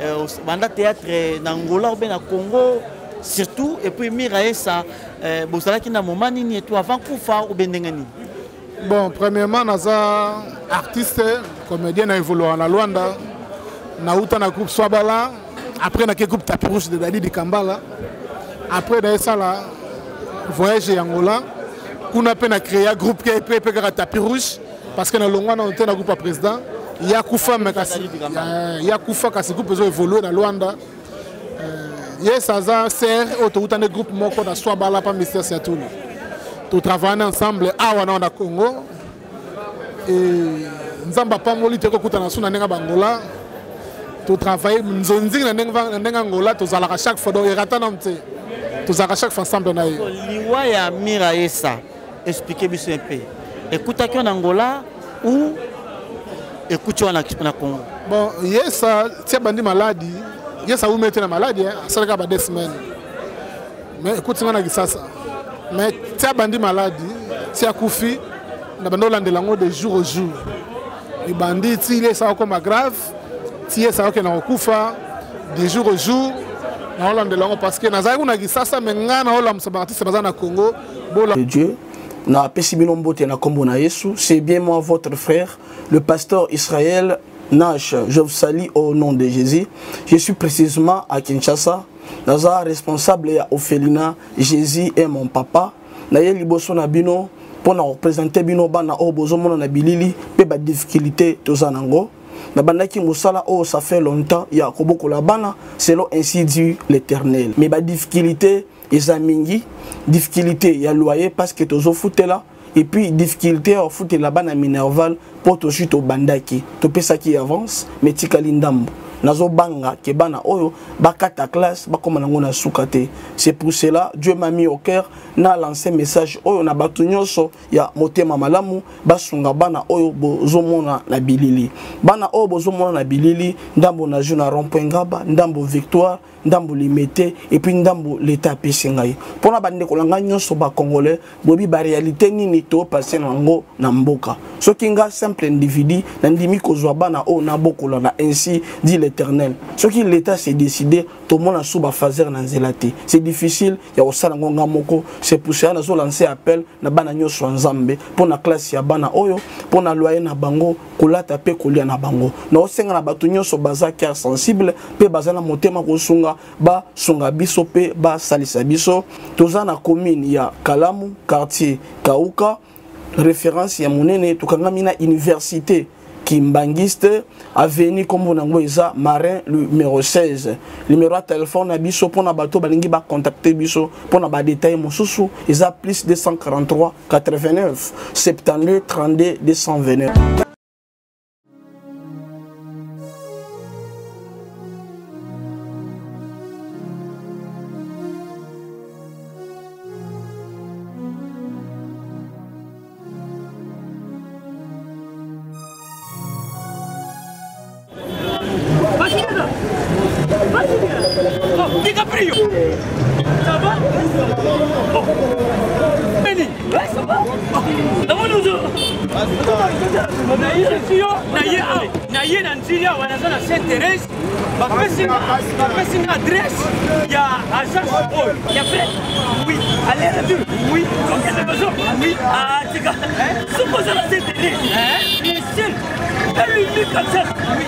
euh, banda théâtre na angola obe na congo surtout et puis miraesa euh, bozalaki na moment nini eto avant kufa obe ndenge nini bon premièrement naza artiste comédien na évoluaka na luanda nauta na groupe swabala après nake groupe tapis rouge de dadi dikambala après nayesala voyage ya angola kuna mpe na créa groupe mpe mpe kaka tapis rouge parce que nalongwa nano te na groupe ya président ya kufa me kasi eh, ya kufa kasi groupe ezo évolue na luanda eh, yes aza ser oyo touta nde groupe moko na swabala pa mister siatulu totravaille ensemble awa nao na congo e nzambe apamboli te kokutana su na ndenge ya bangola totravaille nzonzingi na ndenge angola tozalaka chaque fois donc erata nano te tozalaka chaque fois ensemble na ye liwa ya mira esa explique biso un peu ekutaki yo na angola ou ekuti wana na congo bon yesa ti abandi maladi yesa awumi te na maladi asalaka ba deux semaines mais ekuti nga na kisasa mais ti abandi maladi ti akufi na bandi olandela yango de jour au jour ebandi ti yesa akoma grave ti yesa akokenda kokufa Du jour au jour naolandela yango parce que nazalaki kuna kisasa me ngai naolamusa baartiste baza na congo. Bola Dieu napesi bino mbote na nkombo na Yesu. C'est bien moi, votre frère, le pasteur Israël Nash. Je vous salue au nom de Jésus. Je suis précisément à Kinshasa, naza responsable ya orphelinat Jésus est mon papa. Naye liboso na bino mpo na kopresente bino bana oyo bozomona na bilili mpe badifficulté toza nango. Nabandaki mosala oyo ça fait longtemps ya kobokola bana selon ainsi dit l'Éternel, mais badifficulté eza mingi. Difficulté ya loyer parce que tozofutela, et puis difficulté ya kofutela bana minerval mpo tozwi, tobandaki, topesaki avance mais tikali ndambo. Nazobanga ke bana oyo bakata classe, bakóma nango na suka te. C'est pour cela Dieu m'a mis au cœur na lancé message oyo na bato nyonso ya motema malamu, basunga bana oyo bozomona na bilili. Bana oyo bozomona na bilili, ndambo nazwi na rond-point Ngaba, ndambo Victoire, ndambo Limete, et puis ndambo leta apesi ngai. Mpona bandeko na ngai nyonso bacongolais, boyebi baréalité nini topase na yango na mboka. Soki nga simple individu nandimi kozwa bana oyo nabokola na ainsi dit l'Éternel, soki l'état s'est décidé, tomona su bafaser na nzela te. C'est difficile ya kosala yango nga moko. C'est pour cela nazolancer appel na bana nyonso ya Nzambe mpo na classe ya bana oyo, mpo na loyer na bango, kolata mpe kolia na bango. Naosenga na bato nyonso baza cœur sensible mpe baza na motema kosunga, basunga biso mpe basalisa biso. Toza na commune ya Kalamu, quartier Kauka, référence ya monene. Tokangami na université Kimbangiste, avenue kombo nango eza Marin numéro 16. Numéro ya telefone na biso mpona bato balingi bacontacte biso mpona badetail mosusu eza plus 243 89 72 32 229. DiCaprio. Ça va? Oh. Benny. Ouais, ça va? Namoni ozo. Naye awa, naye na nzili awa, naza na Sainte Thérèse. Bapesi nga adresse ya agence oyo. Ya vrai? Oui. Aller retour? Oui. Okende maison? Oui. Ah, tika. Soki oza na Sainte Thérèse, le seul et l'unique agence. Oui.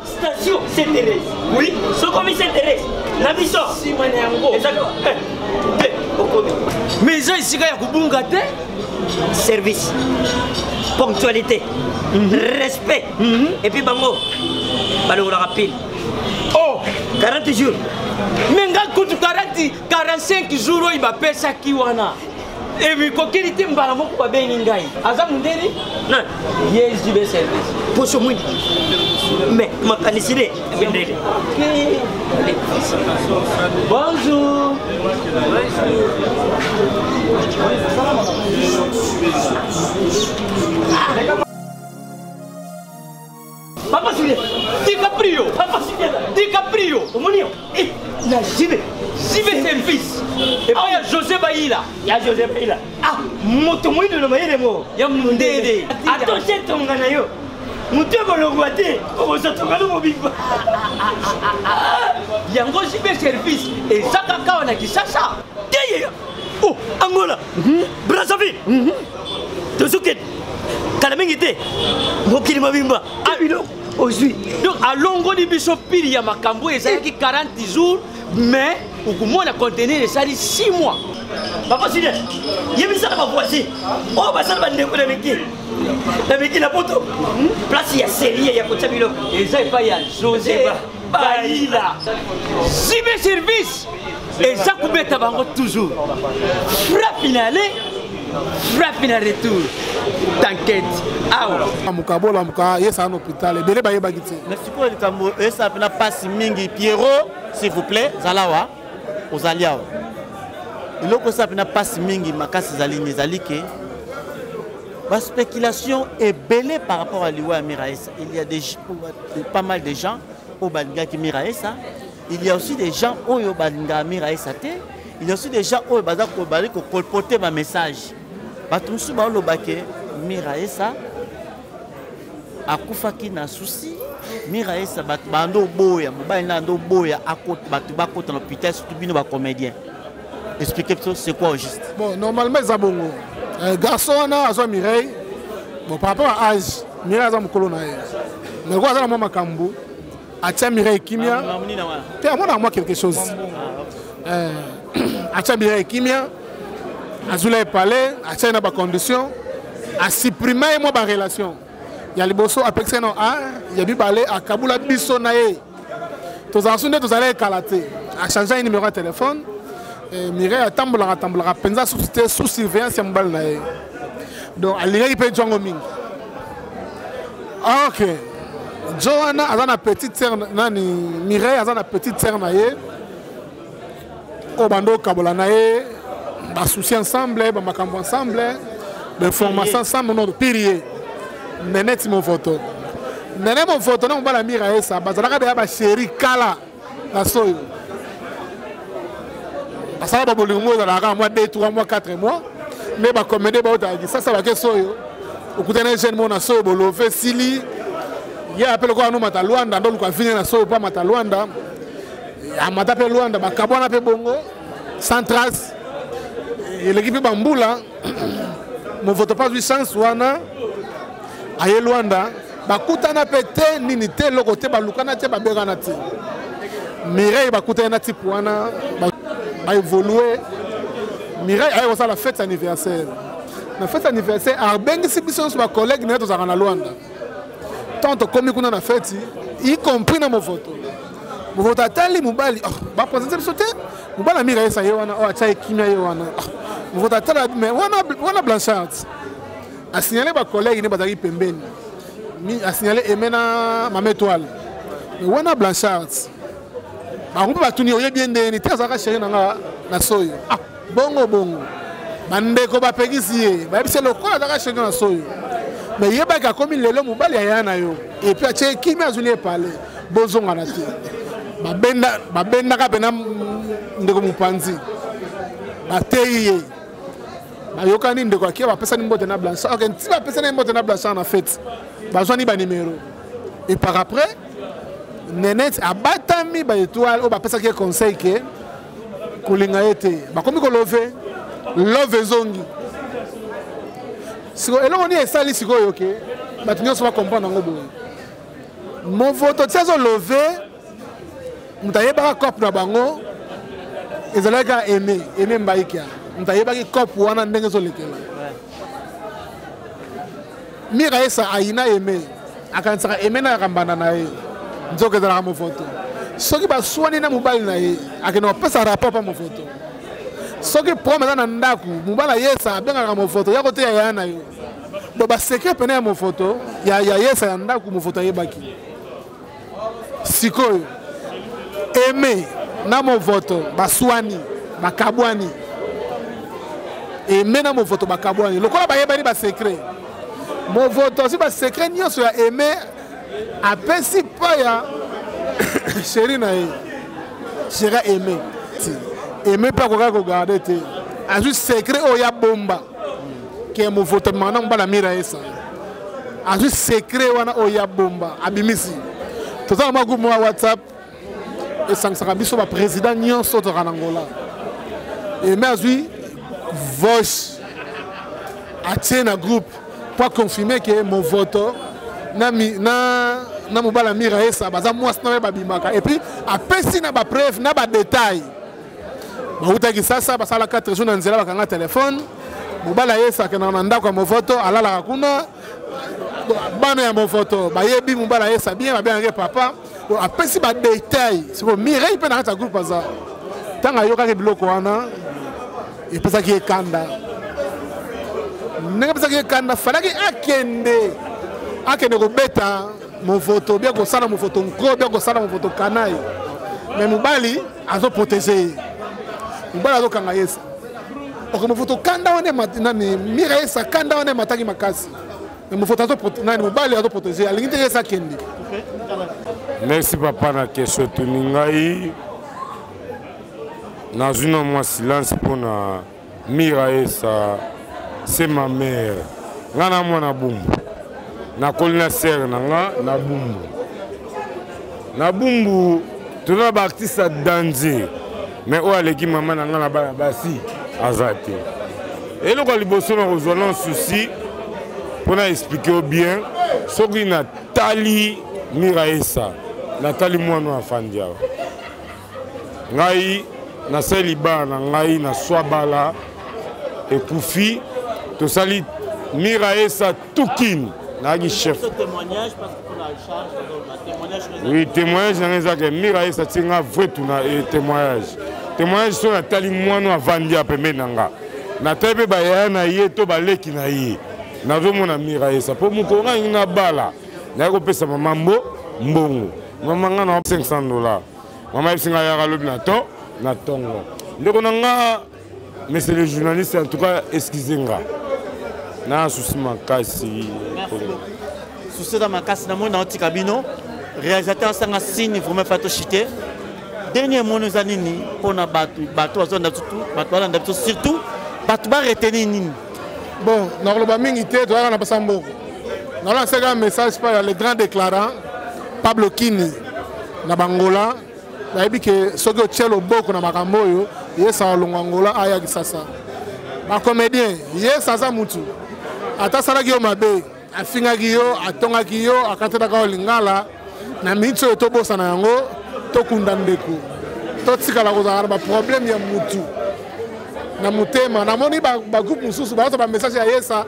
Station Saint Thérèse. Oui, sokomi Saint Thérèse. Na biso. Sima na yango. Ezaka te okomi. Mais eza esika ya kobunga te. Service, ponctualité, respect. Et puis bango balongolaka pile. Oh, 40 jours. Mais nga kutu 40 45 jours oyo bapesaki wana. Emikokeli te, mbala moko babengi ngai. Aza mondeli? Nani? Ye JB service. Poso mwindu. Mais makanisi ne mindele. Bonjour. Papa Julien, DiCaprio, Papa Julien, DiCaprio, omoni yo, eh, na JB, JB service. Epai ya José Bayila. Ya José Bayila. Ah, moto moyindo na mayele mo. Ya mundele. Atoshe tonga na yo. Moto ekolongwa te, okozwa tonga no mobimba. Yango JB service eza kaka awa na Kinshasa. Te ye. Oh, Angola. Brazzaville. Tozokende. Kala mingi te. Mokili mobimba. Ah, biloko ozwi. Donc alongoli biso pili ya makambo ezalaki 40 jours, mais okomona conteneur esali 6 mois. Papa Julien, yebisaka bavoisin oyo basala bandeko na miki na miki na poto, place ya serie ya kotia biloko eza epai ya José Baila. JB service eza kobeta bango toujours frappe na aller, frappe na retour. T'inquiète, awa Lamuka, bolamuka, ye esala na hôpital, ebele bayebaki te. Mais sikoyo likambo esala mpena mpasi mingi, Pierrot, s'il vous plaît, zala awa, ozali awa. Eloko esala mpena mpasi mingi makasi ezali nini? Ezali ke baspéculation ebele par rapport à liwa ya Miraesa. Il y a des, pas mal de gens oyo balingaki Miraesa, il y a aussi des gens oyo balingaka Miraesa te. Il y a aussi des gens oyo baza bazali kocolporte bamessage. Bato mosusu baoloba ke Mira Esa akufaki na souci. Mira Esa bato bando oboya mobali na ando oboya bato bakota na hôpital, surtout bino bacomédien. Expliquez biso c'est quoi au juste? Bon, normalement eza bongo. Garçon wana azwa Mireille, bon, par rapport à âge, Mireille aza mokolo na ye, mais lokola aza na mwa makambo, atia Mireille kimia te, amonaka mwa quelque chose. Atia Mireille kimia, azwila ye palais, atia ye na bacondition, asupprime ye mwa barelation. Ya liboso, apekisa ye na art. Ya mibale, akabula biso na ye, tozala so nde tozala ekala te, achange ye numéro ya téléphone. Mireille atambolaka atambolaka mpenza susu te sous surveillance ya mobali na ye. Donc alingaki mpe jwango mingi. Ok, jo wana aza na petite sœur nani, Mireille aza na petite sœur na ye oyo bando okabola na ye basusi ensemble, bamakambo ensemble, bainformation ensemble. Non, pire, ye Neneti Movoto, Nene Movoto na mobali ya Mira Esa bazalaka deya basheri kala na soyo. Basala babolingo moko ezalaka kaka mwa 2, 3 mois, 4 mois, nde bacomédie baotaka Kisasa, bake soyo, okutana jeune moko na soyo, bolove sili ye ape lokola anomata Lwanda, ndo luka vine na soyo mpo amata Lwanda, amata mpe Lwanda, bakabwana mpe bongo sans trace. Eleki mpe bambula, Movoto mpe azwi chance wana, aye Lwanda, bakutana mpe te, nini te, eloko te, balukana te, babengana te. Mireille bakutani na type wana, baévolue. Mireille aye kosala fête anniversaire. Na fête anniversaire, abengisi biso nyonso bacollègue na ye tozalaka na Lwanda. Tant tokomi kuna na fête, y compris na Movoto, Movoto atali mobali, oh, bapresente biso te, mobali amira yesa ye wana oyo atya ye kimia ye wana. Oh, Movoto atala, mais wana, wana Blanchard asignale bacollègue ne bazalaki pembeni, asignale Aime na Mama Étoile, mais wana Blanchard. Bango mpe batuni: oyebi ye ndenge nini? Te, azalaka chéri na nga na soyo. Ah, bongo bongo bandeko bapekisi ye, bayebisi lokola azalaka chéri na soyo, mais yebaki akomi lelo mobali aya na yo, et puis atie kimia, azwili epale, bozongana te. Babendaka mpena ndeko mopanzi, bateyi ye, bayokani, ndeko akia, bapesani mbote na Blanchard. Ok, nti bapesani mbote na Blanchard na fete, bazwani banimero, et par après Nenete abatami baétoile oyo bapesaki ye conseil ke kolinga ye te, bakomi kolove, love ezongi. Sikoyo eloko nini esali sikoyo ke bato nyonso bacomprendre yango boye? Movoto ti azolove, moto ayebaka cope na bango ezalaki kaka Aime, Aime Mbaikia. Moto ayebaki cope wana ndenge ezolekela, Mira Esa ayina Aime, akanisaka Aime na kambanda na ye, nzoka ezalaka Movoto. Soki baswani na mobali na ye, akende kopesa rapport mpa Movoto. Soki problème eza na ndako, mobali ayesa abengaka Movoto ya koteya yaya na yo bo basecret pene ya Movoto ya yesa ya ndako, Movoto ayebaki. Sikoyo Aime na Movoto baswani, bakabwani. Aime na Movoto bakabwani, lokola bayebani basecret, Movoto azwi basecret nyonso ya Aime, apesi pa ya chéri na ye, chéri Aime. Aime mpe akokaki kogarde te, azwi secret oyo ya bomba ke Movoto amemaka na mobala Mira Esa, azwi secret wana oyo ya bomba, abimisi. Toza na mwa groupe mwa WhatsApp esangisaka biso baprésident nyonso tozalaka na Angola. Aime azwi voice, atie na groupe po aconfirme ke Movoto na mobala Mira Esa baza mwasi na ye, babimaka, et puis apesi na bapreuve na badetail. Bautaki sasa, basala 4 jours na nzela, bakanga telefone. Mobali ayesa akendaka na ndako ya Movoto, alalaka kuna. Bana ya Movoto bayebi mobali ayesa bien, babengaki papa. Apesi badetail. Siko Mireille mpe na kati ya groupe aza, ntango ayokaki biloko wana, epesaki ye kanda. Ndenge epesaki ye kanda, falaki akende, akende kobeta Movoto, bia kosala Movoto nko, bia kosala Movoto kanai, mais mobali azoprotege ye, mobali azokanga yesa. Ok, Movoto kanda wana, nani, Mira Yesa kanda wana emataki makasi, mais Movoto nani, mobali azoprotege, alingi te yesa akende. Merci papa na question otuni ngai. Nazwi na mwa silence mpo na Mira Esa, c'est ma mère. Nga na mwana Bumbu. Nakoli na sœur na nga na Bumbu. Na Bumbu toza na baartiste ya danger mais oyo aleki mama na nga na bana basi aza te. Eloko ya liboso na kozwa na souci mpo na explike yo bien soki natali Mira Esa natali mwana oyo afandi awa ngai nasali libala na ngai na swabala ekufi tosali miraesa tukin nayaki chef oui témoignage na ngai eza ke miraesa atie nga vrai tuna eh, témoignage témoignage so natali mwana avandi ya pembeni na nga natali mpe bayaya na ye to baleki na ye nazomona miraesa mpo mokolo ngai nabala naye kopesa mama mbo mbongo mama nga na 500 dollars mama yebisi nga yaka lobi na to na tongo ndeko na nga monsieur le journaliste en tout cas excuse nga na susi makasi susi eza makasi namoni naotika bino réalisateur asanga signe vraiment fa tochite dernier mono eza nini mpona bato bato bazolanda surtout bato balanda biso surtout bato baretenir nini bon nakoloba mingi te toyaka na pasa mboko nalansaka message pa ya le grand déclarant pablo kini na bangola nayebi ke soki otie loboko na makambo oyo yesa alongwa angola aya kisasa bacomédien yesa aza mutu ata asalaki yo mabe afingaki yo atongaki yo akatelaka yo lingala na miniti oyo tobosana yango tokunda ndeko totikala kozala na baproblème ya mutu na motema namoni bagroupe mosusu bazwa bamessage ya yesa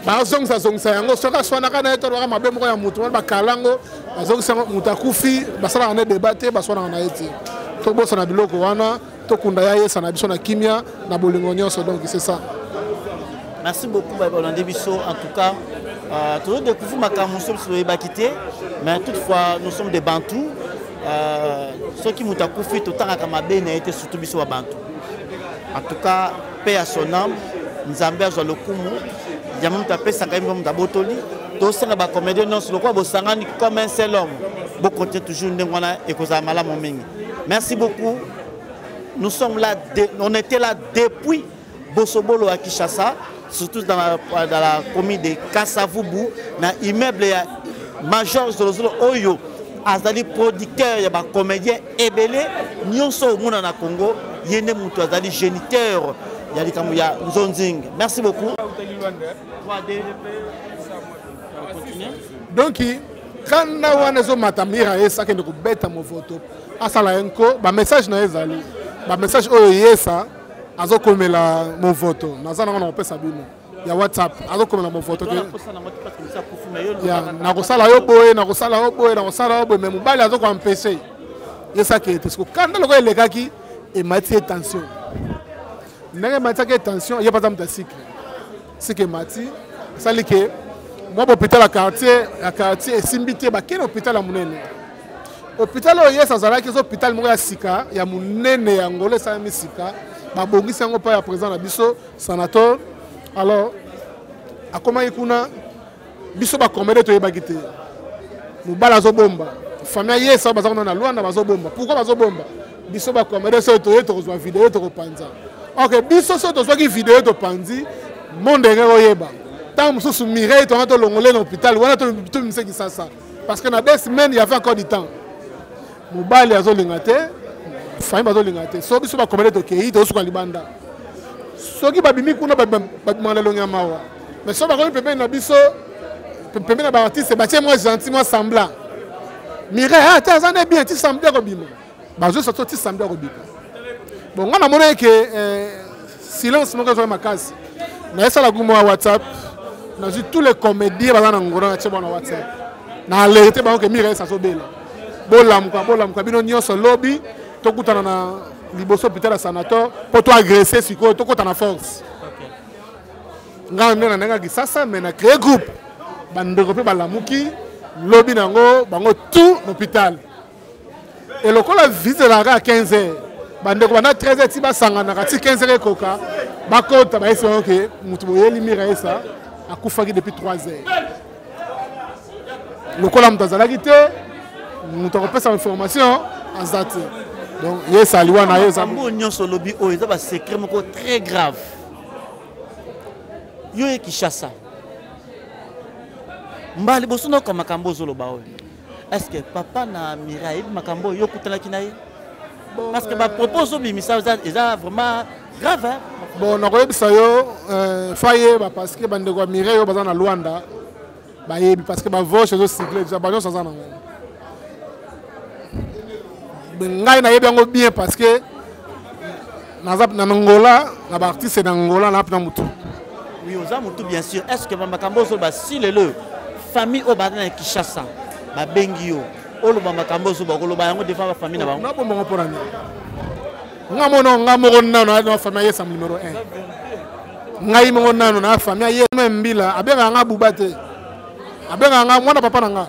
bazongisa zongisa yango soki aswanaka na ye to alobaka mabe moko ya motu wana bakala yango bazongisa yango moto akufi basalaka na deba te baswanaka na ye te tobosana biloko wana tokunda ya yesa na biso na kimia na bolingo nyonso donc c'est ça merci beaucoup balandi biso en tout cas euh, tozo découvrir makambo mosusu biso toyebaki te mais toutefois nous sommes des bantous euh, soki moto akufi totangaka mabe na ye te surtout biso babantu en tout cas paix à son âme nzambe azwa lokumu yango moto apesaka ye moto abotoli tosenga bacomédien nyonso lokola bosangani comme un seul homme bocontinue toujours ndenge wana ekozala malamu mingi merci beaucoup nous sommes là de, on était là depuis bosobolo à kinshasa surtout dans la, dans la commune de kasavubu na immeuble ya major zolozolo oyo azali producteur ya bacomédien ebele nyonso omona na congo ye nde moto azali géniteur ya likambo ya nzonzing merci beaucoup donc kanda wana ezomata mira yesa akende kobeta movoto asala ye nko bamessage na ye ezali bamessage oyo yesa azokomela movoto naza nango na kopesa bino ya whatsapp azokomela movoto ke nakosala yo boye nakosala yo boye nakosala yo boye mais mobali azokoempeshe yesaki ete siko kanda lokola elekaki emati ye tension ndenge ematisaki ye tension ye mpe aza moto ya sikle sike emati esali ke mwa bopital ya quartier ya quartier esimbi te bakei na hôpital ya monene hôpital oyo yesu azalaki eza hôpital moko ya sika ya monene ya ngolo esalami sika babongisi yango mpa ya président na biso sanator alors akomaki kuna biso bacomédie toyebaki te mobali azobomba famille ya yesa baza kuna na lwanda bazobomba pourquoi bazobomba biso bacomédie soki toye tokozwa video tokopanza ok biso soki tozwaki video topanzi monde enge koyeba ntango mosusu mireille tonga tolongole na hôpital wana tobimise kisasa parce que na deux semaines il y avait encore du temps mobali azolinga te famille bazolinga te so biso bakomele tokei tozosuka libanda soki babimi kuna babimaka na elongi ya mawa mais soki bakomi pembeni na biso pembeni na baartiste batie mwa gentil mwa semblant mireille ah, te aza nde bien ti samedi akobima bazosa so ti samedi akobima bon ngai namonaki ke eh, silence moko ezwaki makasi nayesala groupe moko ya whatsapp nazwi tous les comédiens baza na ngona natie bango na whatsapp na alerte bango ke mira esi azobela bolamuka bolamuka bino nyonso lobi tokutana na liboso hôpital ya sanator mpo toagresse sikoyo tokota na force ngai nde na ndenge ya kisasa mais na créé groupe bandeko mpe balamuki lobi na yango bango tout na hôpital e lokola visite ezalaka kaka 15 heures bandeko banda 13 heures ti basanganaka ti 15 heures ekoka bakota bayesi bango ke moto boyeli mira esa akufaki depuis 3 heures lokola moto azalaki te moto akopesa information aza te. Donc ye esali wana ye eza makambo nyonso olobi oyo eza basecret moko très grave. Yo ye Kinshasa, mbala liboso nayoka makambo ozoloba oyo. Est ce que papa na Mira ayebi makambo oyo okutanaki na ye? Parce que bapropos ozobimisa eza vraiment grave, hein? Bon, nakoyebisa yo, fa yeba, parce que bandeko ya Mireille oyo baza na Luanda bayebi, parce que bavoche ezosicle deja, banyonso aza nango. Ngai nayebi yango bien, parce que naza na Angola, na baartiste na Angola, na mpena motu. Oui, oza motu bien sûr. Est ce que bamakambo ozoloba si lelo famille oyo baza na Kinshasa babengi yo, oloba makambo ozoba, okoloba yango devant bafamille na bango? Nabombango mpona nini? Nga mono, nga moko nano na famille ayesa numéro 1. Ngai moko nano na famille aye mbila abengaka nga buba te, abengaka nga mwana papa na nga.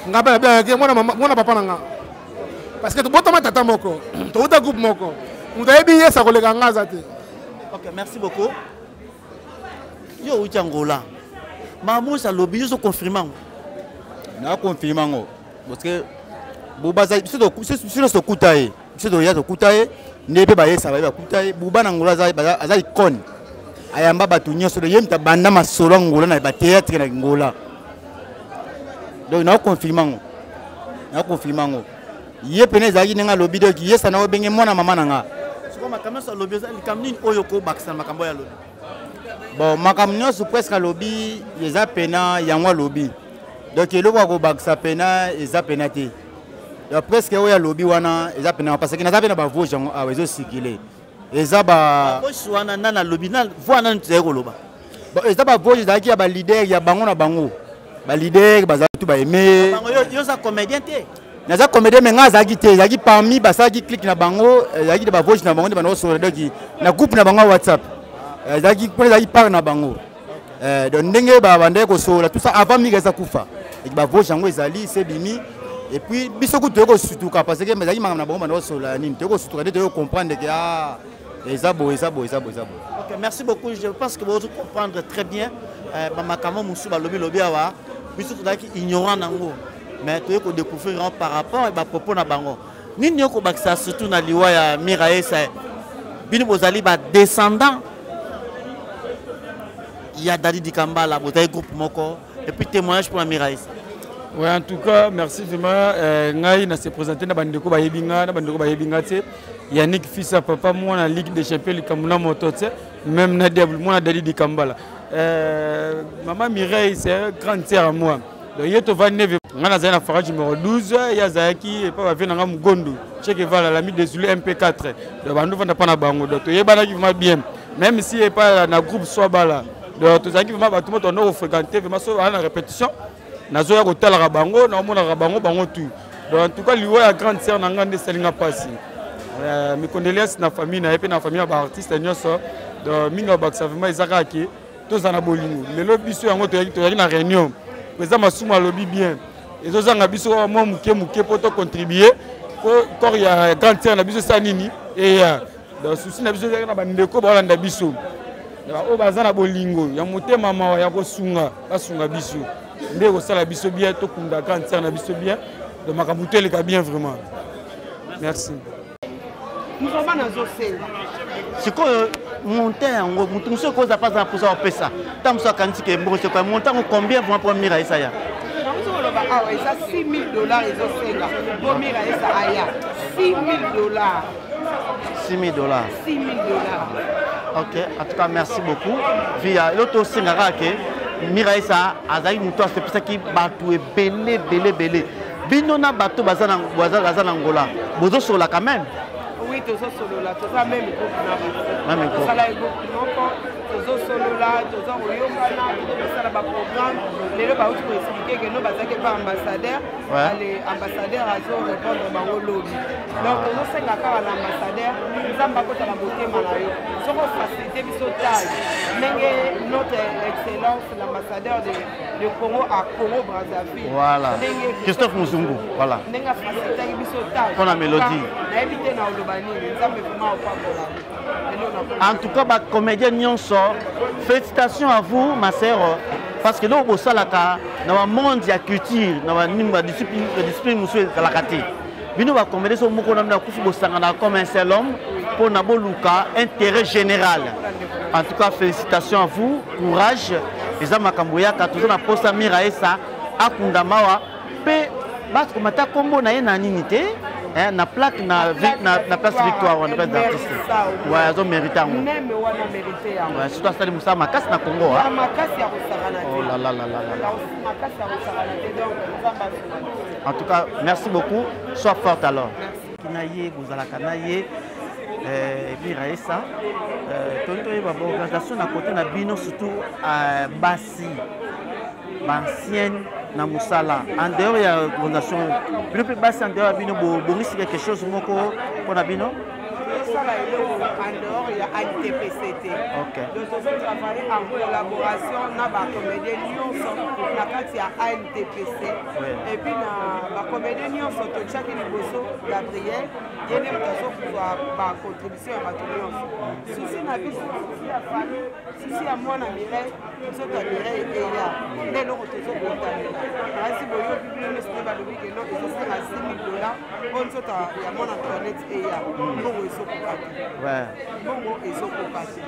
Nga mpe nabengaka ye mwana mama, mwana papa na nga, parce que tobotama tata moko, towuta groupe moko. Moto ayebi yesa koleka nga aza te. Ok, merci beaucoup. Yo outi Angola, mamosi alobi, yo ozoconfirme yango? Naconfirme yango parce que buba biso nyonso tokuta ye, biso toya tokuta ye nde mpe bayesa baye bakuta ye. Buba na Angola aza icone, ayamba bato nyonso. Ye moto abanda masolo ya Angola na bateatre na Angola. Donc naoconfirme yango, naoconfirme yango. Ye pene ezalaki ndenge alobi. Donc yesa na obenge mwana mama na nga. Sikoyo makambo nyonso alobi, eza likambo nini oyo okobakisa na makambo oyo alobi? Bon, makambo nyonso presque alobi eza pena yango alobi. Donc eloko ya kobakisa pena eza pena te. Donc presque oyo alobi wana eza pena, parce que naza mpe na bavoge yango awa ezosikile. Eza ba voge wana nani alobi na voi nani tozali koloba? Bon, eza bavoge ezalaki ya balider ya bango na bango. Balider bazalaki tu baeme. Yo oza comédien te? Naza comédien, mais ngai azalaki te, ezalaki parmi basalaki clique na bango, ezalaki na bavoge na bango nde banda kosolola. Donc na groupe na bango ya WhatsApp ezalaki mpona ezalaki part na bango. Donc ndenge babandaki kosolola tout ça avant mingi eza kufa, bavoge yango ezali se bimi. Et puis biso kutu toyei kosutuka, parce que ezalaki makambo na bango banda kosolola ya nini. Toyei kosutuka nde toyei comprendre ke ah, eza boye, eza boye, eza boye, eza boye. Ok, merci beaucoup. Je pense que vous comprendre très bien bamakambo mosusu balobi lobi awa. Biso tozalaki ignorant nango, mais toyei kodécouvrir yango par rapport ya bapropos na bango. Nini yo kobakisa surtout na liwa ya Mira Esa? Bino bozali badescendant ya Dadi Dikambala, bozali groupe moko, et puis témoignage pour la Mira Esa. Ouais, en tout cas, merci vraiment. Ngai na se présenter na bandeko bayebi nga, na bandeko bayebi nga te. Yannick fils à papa, moi na Ligue des Champions likambo na moto te, même na diable, moi na Dadi Dikambala. Maman Mireille, c'est un grand sœur à moi. Donc ye tovandi neve, nga nazali na farage numéro 12, ye azalaki epa bavie na nga Mugondo, Che Guevara, l'ami des Zulu MP4. Donc bandu vanda pa na bango. Donc toyebanaki vraiment bien. Même si epa na groupe Swabala. Donc tozalaki vraiment bato moto bando kofréquenter vraiment so na répétition. Nazoya kotalaka bango, naomonaka bango bango tout. Donc en tout cas liwa ya grande sœur na nga nde esalinga mpasi. Mes condoléances na famille na ye mpe na famille ya baartiste nyonso. Donc mingi babakisa vraiment eza kaka ke tozala na bolingo. Lelo biso yango toyaki na réunion, président Masumu alobi bien, ezozanga biso kaka mwa moke moke mpo tocontribue po corps ya grande sœur na biso esala nini eya. Donc souci na biso ezalaki na bandeko baolanda biso oyo baza na bolingo ya motema mawa ya kosunga, basunga biso nde ekosala biso bien, tokunda grande sœur na biso bien. Donc makambo to eleka bien vraiment. Merci. Vraiment nazosenga sikoyo montant yango, moto mosusu ekoza mpe aza na mposa kopesa. Ntango mosusu akanisi ke mbongo sikoyo montant yango combien vraiment mpo Mira Esa ya? Nauti koloba awa eza 6000 dollars, ezosenga mpo Mira Esa aya 6000 dollars. 6000 dollars. 6000 dollars. Ok, en tout cas merci beaucoup via elo. Tosenga kaka ke Mira Esa azalaki moto asepesaki bato ebele ebele ebele. Bino na bato baza na Angola bozosolola quand même? Oui, tozosolola, toza même groupe na Même groupe. Tosala groupe moko, tozosolola, toza koyokana, tozokosala baprogramme. Lelo bauti koexpliquer ke no bazalaki epa ambassadeur. Ale ambassadeur azo répondre bango lobi. Donc tozosenga kaka na ambassadeur, Nzambe akota na motema na yo soki ofacilité biso tâche ndenge notre excellence l'ambassadeur de Congo à Congo Brazzaville. Voilà. Ndenge Christophe Muzungu, voilà. Ndenge afacilitaki biso tâche. Mpo na mélodie. Nayebi te na oloba nini, Nzambe vraiment opambola. En tout cas, bacomédien nyonso, félicitations à vous, ma sœur, parce que loko bosalaka na bamonde ya culture na banini, badiscipline mosusu ezalaka te. Bino ba comédien so moko na bino akufi bosangana comme un seul homme mpo na boluka intérêt général. En tout cas, félicitations à vous, courage. Eza makambo yaka toza na posa Mira Esa akunda mawa mpe bakomata nkombo na ye na nini te eh, na plaque na, na, na place victoire wana place d'artiste ouais azo mérite yango meme wana mérite yango ouais, surtout asali mosala makasi na Congo ah makasi ya kosakana te oh là là là là là makasi ya kosakana te donc nzambe asunga en tout cas merci beaucoup sois forte alors na ye bozalaka na ye euh, et puis Raissa euh, tolingi toyeba baorganisation na côté na bino surtout euh, basi baancienne na mosala en dehors ya organisation bino mpe basi en dehors ya bino bobongisi quelque chose moko mpo na bino tosala eloko en dehors ya antpc te donc tozotravaille en collaboration na bacomédien nyonso na kati ya antpc epuis na bacomédien nyonso totiaki liboso gabriel ye nde moto azokozwa bacontribution ya bato nyonso susi na biso susi ya famille susi ya mwana mireille nzoto ya mireille eya nde eloko tozokotalela kasi boyoki bino nyonso nde balobi ke no ezosenga 6000 dollar mpo nzoto ya mwana toilette eya mbongo ezokoka te mbongo ezokoka te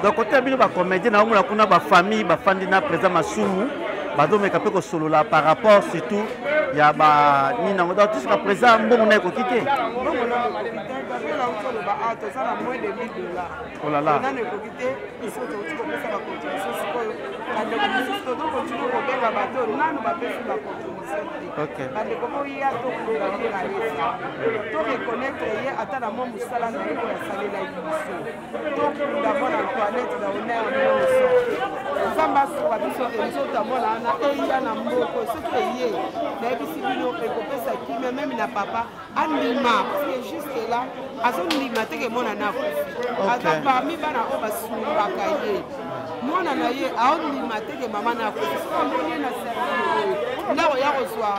donc kote ya bino bacomédien naomona kuna bafamille bafandi na président masumu bazomeka mpe kosolola par rapport surtout ya ba nini yango donc jusqu'à présent mbongo na ekoki te mbongo na ekoki te gabriel auti oloba a toza na moins de 1000 dollars oh là là nano ekoki te biso touti kopesa bacontribution sikoyo bandeko mosusu tozokontinue kobenga bato nano bapesi bacontribution te bandeko boya tokunda ye na yesa to reconnaître ye ata na mwa mosala na ye oyo asalelaki biso tokunda mwana antoinette na honneur nyonso nzambe asunga biso ke nzoto ya mwana wana eya na mboko soki eye nayebisi bino ekopesa kimia meme na papa andima parce que jusque là azondima te ke mwana na akufi aza parmi bana oyo basungaka ye mwana na ye aondima te ke mama na akufi soki amoni ye na cercueil boye nde akoya kozwa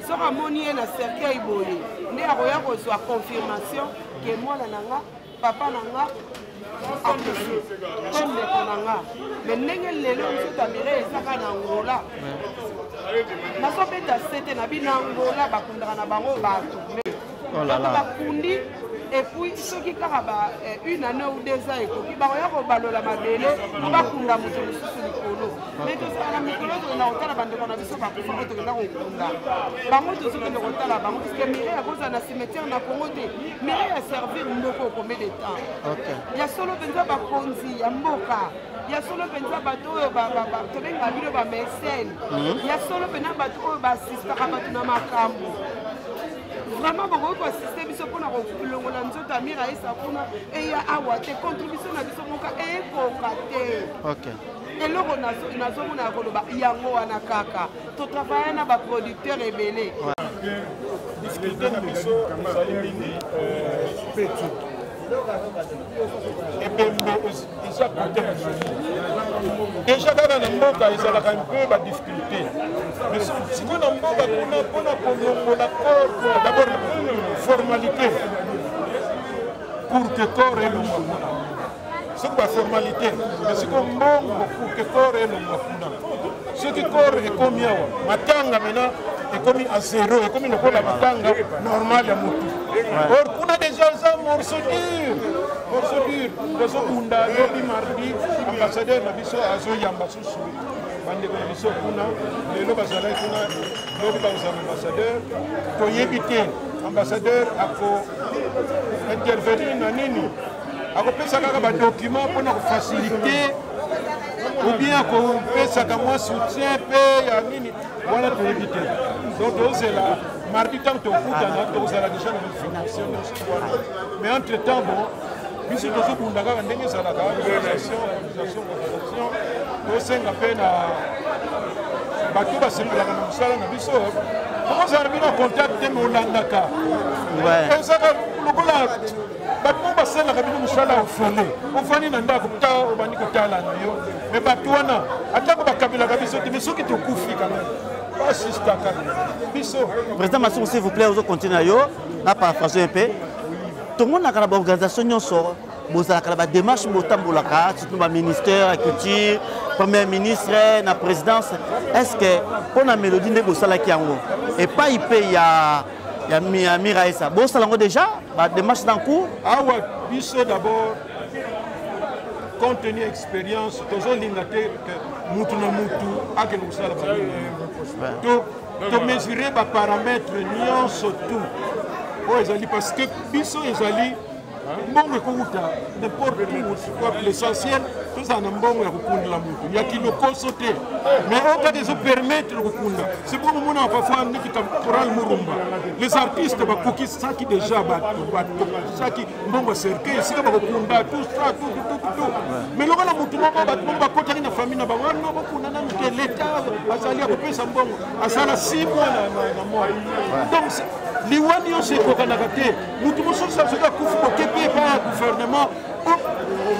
soki amoni ye na cercueil boye nde akoya kozwa confirmation ke mwana na nga papa na nga akufi to ndeko na nga me ndenge lelo nzoto ya mireille ezaka na angola nazobeta sete na bino angola bakundaka na bango bato oh bato bakundi epuis soki kaka ba eh, une année ou deux ans ekoki bakoya kobalola mabele po bakunda moto mosusu likolo mais tozala na mikolo tokenda kotala bandeko na biso bakufa oyo tokenda kokunda bango tozokende kotala bango parceke mireille akozala na cimetière na congo te mireille aservir mboka combien de temps ya solo mpenza bakonzi ya mboka ya solo mpenza bato oyo tobengaka bino bamesene mhm. ya solo mpenza bato oyo baasistaka bato na makambo vraiment bokoki koasiste biso mpona kolongola nzoto ya miraesa kuna eya awa te contribution na biso moka ekoka te eloko nazomona ya koloba yango wana kaka totravaille na baproducteur ebele difficulté na biso ezali mingi euh, ebembe eza kote mosusu deja kaka na mboka ezalaka mpe badifficulté mais sikoyo na mboka kuna mpona kolongola corps d'abord formalité pour que corps elongwa kuna soki baformalité mais sikoyo mbongo pour que corps elongwa kuna soki corps ekomi awa matanga maintenant ekomi a zéro ekomi lokola matanga normal ya motu or kuna deja eza morceau dur morceau dur tozobunda lobi mardi ambassadeur na biso azoyamba susu bandeko na biso kuna lelo bazalaki kuna lobi bakozala ambassadeur toyebi te ambassadeur ako intervenir na nini akopesa kaka badocument mpona kofacilite ou bien akopesaka mwa soutien mpe ya nini wana toyebi te donc tozela mardi ntango tokutana tokozala déjà na information nyonso wana mais entre temps bon biso tozobunda kaka ndenge ezalaka organisation organisation organisation tosenga mpe na bato basepelaka na mosala na biso okozala na bino contact te me olandaka ezaka lokola bato oyo basalaka bino mosala ofele ofandi na ndako ta obandi kotala na yo me bato wana atako bakabelaka biso te me soki tokufi kama baasistaka biso président masumu s'il vous plaît ozo continue na yo na paraphrase mpe tomonaka na baorganisation nyonso bozalaka na badémarche botambolaka surtout baministère ya culture premier ministre na présidence est ce que mpo na mélodie nde bosalaki yango epai mpe ya. ya Miraesa. Bosala yango déjà, ba démarche dans cours. Awa biso d'abord compte tenu expérience tozolinga te ke mutu na mutu akende kosala banini to tomesure baparamètre nyonso tout oyo ezali parce que biso ezali mbongo ekowuta n'importe où l'essentiel tozala na mbongo ya kokundela motu ya kilokoso te mais oyo kaka ezopermettre kokunda c'est pour omona parfois neti caporal murumba les artistes bakokisaki déjà bato bakokisaki mbongo ya cercueil esika bakokunda tout ça tout tout tout tout mais lokola motu moko bato moko bakotaki na famille na bango ano bokunda nanu te l'état azali akopesa mbongo asala 6 mois na mois donc liwa nyonso ekokanaka te motu mosusu soki akufi boke mpe epai ya gouvernement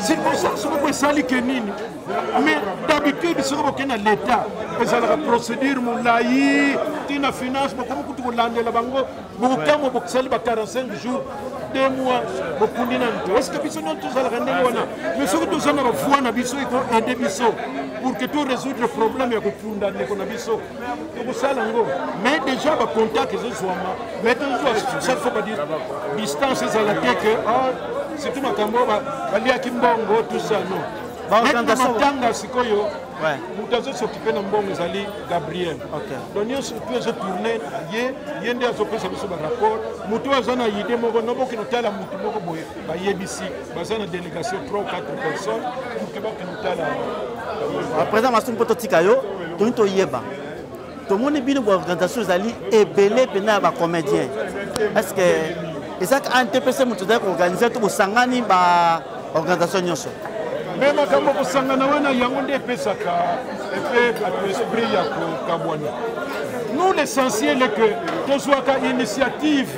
circonstance moko esali ke nini mais d'habitude soki boke na l'état ezalaka procédure molai ntina finance bokomi kutu kolandela bango bokokamwa bosali ba 45 jours 2 mois bokundi nanu te est ce que biso nyonso tozalaka ndenge wana mais soki toza na bavoi na biso eko aide biso pour que to résoudre problème ya kokunda ndeko na biso tokosala yango mais déjà bacontact ezozwama mais tozwa chaque fois badistance ezala te ke ah, surtout makambo baliaki mbongo tout ça non matanga sikoyo moto azosokipe na mbongo ezali gabriel donc nyonso tu ezotourne ye ye nde azopesa biso barapport moto oyo aza na idée moko nobokende otala motu moko boye bayebisi baza na délégation 3 ou 4 personnes pour ke bakende otala président masumu mpo totika yo tolingi toyeba tomoni bino baorganisation ezali ebele mpenza ya bacomédien est ce que ezalaki antpc moto ezali koorganize to bosangani baorganisation nyonso me makambo kosangana wana yango nde epesaka epe bato esprit ya kokabwana nous l'essentiel est que tozwaka initiative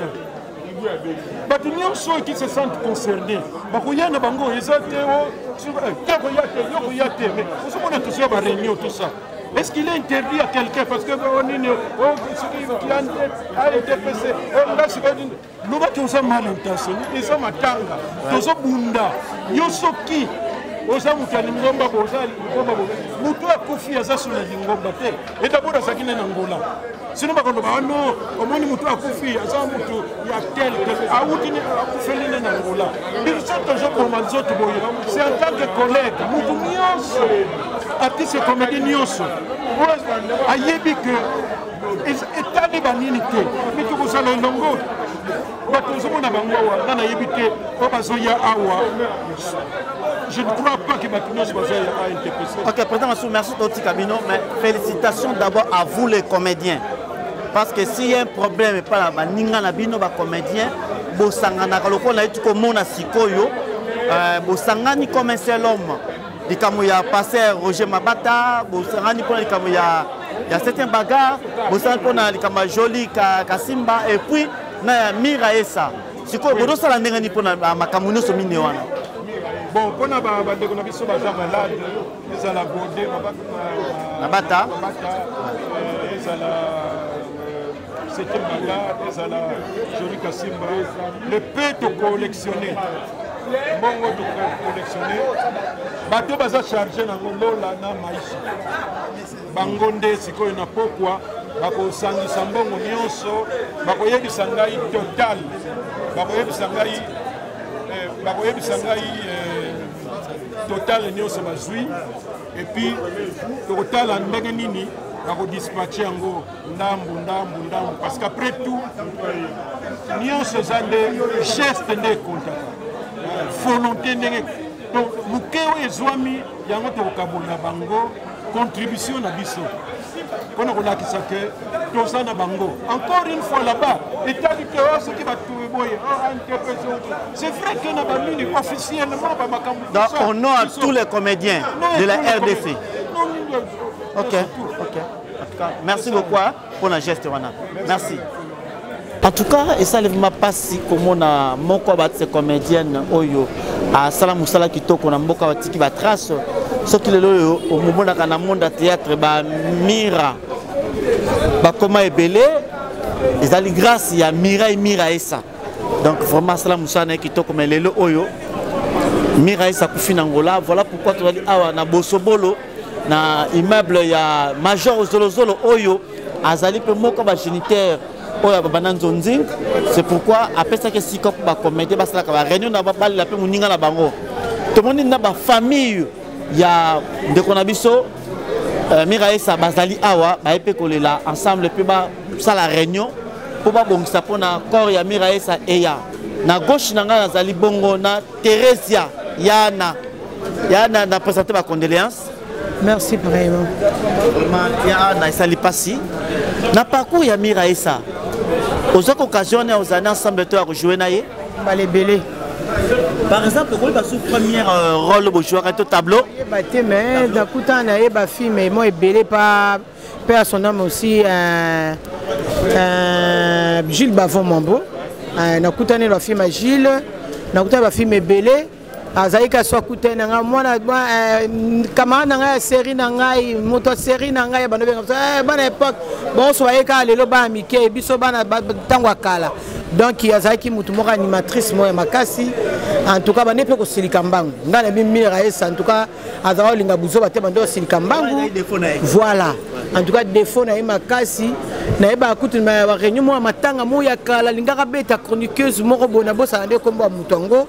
bato nyonso oyo qui se sentent concernés bakoya na bango eza te yokoya te yokoya te mais ozomona tozoya baréunion tout ça Est-ce qu'il est interdit à quelqu'un parce que oh, nini oh, soki ANTPC oh, nga sikoyo lobaki oza mal intentionné eza matanga tozobunda yo soki oza moto ya lingomba boza lingomba bo moto akufi aza so na lingomba te e dabord azalaki nde na ngola sino bakoloba ah no omoni moto akufi aza moto ya tel tel awuti akufeli nde na ngola biso tozoboma nzoto boye c'est en tant que collègue moto nyonso artiste comédie nyonso ayebi ke etali banini te me tokozala elongo bato ozomona bango awa nga nayebi te oyo bazoya awa je ne crois pas que bato nyonso bazoya antpc ok président Massou merci totika bino mais félicitations d'abord à vous les comédiens parce que s'il y a un problème epai na baninga na bino bacomédien bosanganaka lokola nayeti komona sikoyo euh, bosangani comme un seul homme likambo ya pasteur roger mabata bosangani mpona likambo ya ya certain bagarre bosangani mpona likambo ya joli kasimba et puis na ya mira esa sikoyo bozosala ndenge nini mpona makambo nyonso mine wana bon mpona bandeko na biso baza malade ezala gode mabata euh, ezala euh, septième bagarre ezala joli kasimba le peu tocollectionne mbongo tocollectionne bato baza charge nango lola na maisha bango nde sikoyo na pokwa bakosangisa mbongo nyonso bakoyebisa ngai total bakoyebisa ngai eh, bakoyebisa ngai eh, total nyonso bazwi epuis tokotala ndenge nini bakodispatche yango ndambu ndambu ndambu parce que après tout nyonso eza nde geste nde ekontaka volonté ndenge donc moke oyo ezwami yango tokokabola bango contribution na biso mpo na kolakisa ke toza na bango encore une fois là-bas etali te oyo oh, soki bato boye oh, c'est vrai que na banini officiellement bamakambo donc au nom à tous les comédiens de la rdc ok ok en tout cas merci beaucoup hein, pour la geste wana merci en tout cas esali vraiment mpasi komona moko ya batise comédienne oyo asala mosala kitoko na mboka batiki batrace soki lelo oyo omomonaka na monde ya théâtre bamira bakoma ebele ezali grâce ya mirai mira esa donc vraiment asala mosala na ye kitoko mais lelo oyo mira esa akufi na angola voilà pourquoi tozali awa na bosobolo na immeuble ya major zolozolo oyo azali mpe moko ya bagénitaire oyo abanda nzonzing. C'est pourquoi apesaki esika mpo bacomédien basalaka baréunion na balela mpe moninga na bango. Tomoni na bafamille ya ndeko na biso euh, Miraesa bazali awa, baye mpe kolela ensemble mpe basala réunion mpo babongisa mpo na corps ya Miraesa eya. Na gauche na ngai nazali bongo na Theresia Yana. Yana na présenter ba condoléances. Merci vraiment. Vraiment ya na esali pasi. Na parcours ya Miraesa ozwaki occasion wana ozali ensemble to ya kojouer na ye? Mbala ebele. Par exemple, okoki basu première euh, rôle bojouaka to tableau? Yeba te mais nakutana na ye bafilme mo ebele pa père à son âme aussi euh, euh, Gilles Bavon Mambo euh, nakutani na bafilme ya Gilles, nakutani bafilme ebele. Azali kasi akutani na ngai mwana camarade na ngai ya série na ngai, moto ya série na ngai ya bando benga biso bana époque bonso baye kaka lelo bana mike, biso bana ntango ya kala. Donc azalaki motu moko animatrice moko ya makasi. En tout cas bande mpe kosilika mbangu, ngai na bimira esa. En tout cas azalaka kolinga buzoba te, bande kosilika mbangu. Voilà, en tout cas défaut na ye makasi. Nayebaka kutu na réunion moko ya matanga moko ya kala, alingaka beta chroniqueuse moko boye, nabosana nde kombo ya moto yango.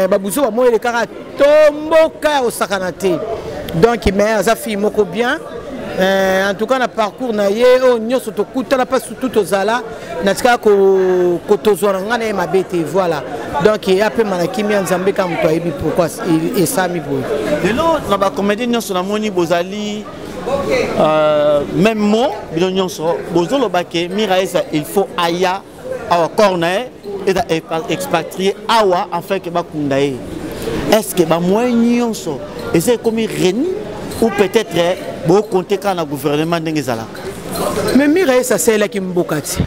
Babuzo bamoyele kaka tomboka ya kosakana te. Donc mais aza fille moko bien. En tout cas na parcours na ye oyo nyonso tokutana mpe surtout tozala natikaka kotozwa na ngai na ye mabe te. Voilà, donc apema na kimia, Nzambe kaka moto ayebi pourquoi esami boye. Lelo na bacomédie nyonso namoni bozali même mot, bino nyonso bozoloba ke Miraesa il faut aya awa, corps na ye eza expatrié awa afin ke bakunda ye. Est ce que bamoyen nyonso eza ekomi reni ou peut-être bokonte kaka na gouvernement ndenge ezalaka? Mais Miraesa asalelaki mboka ti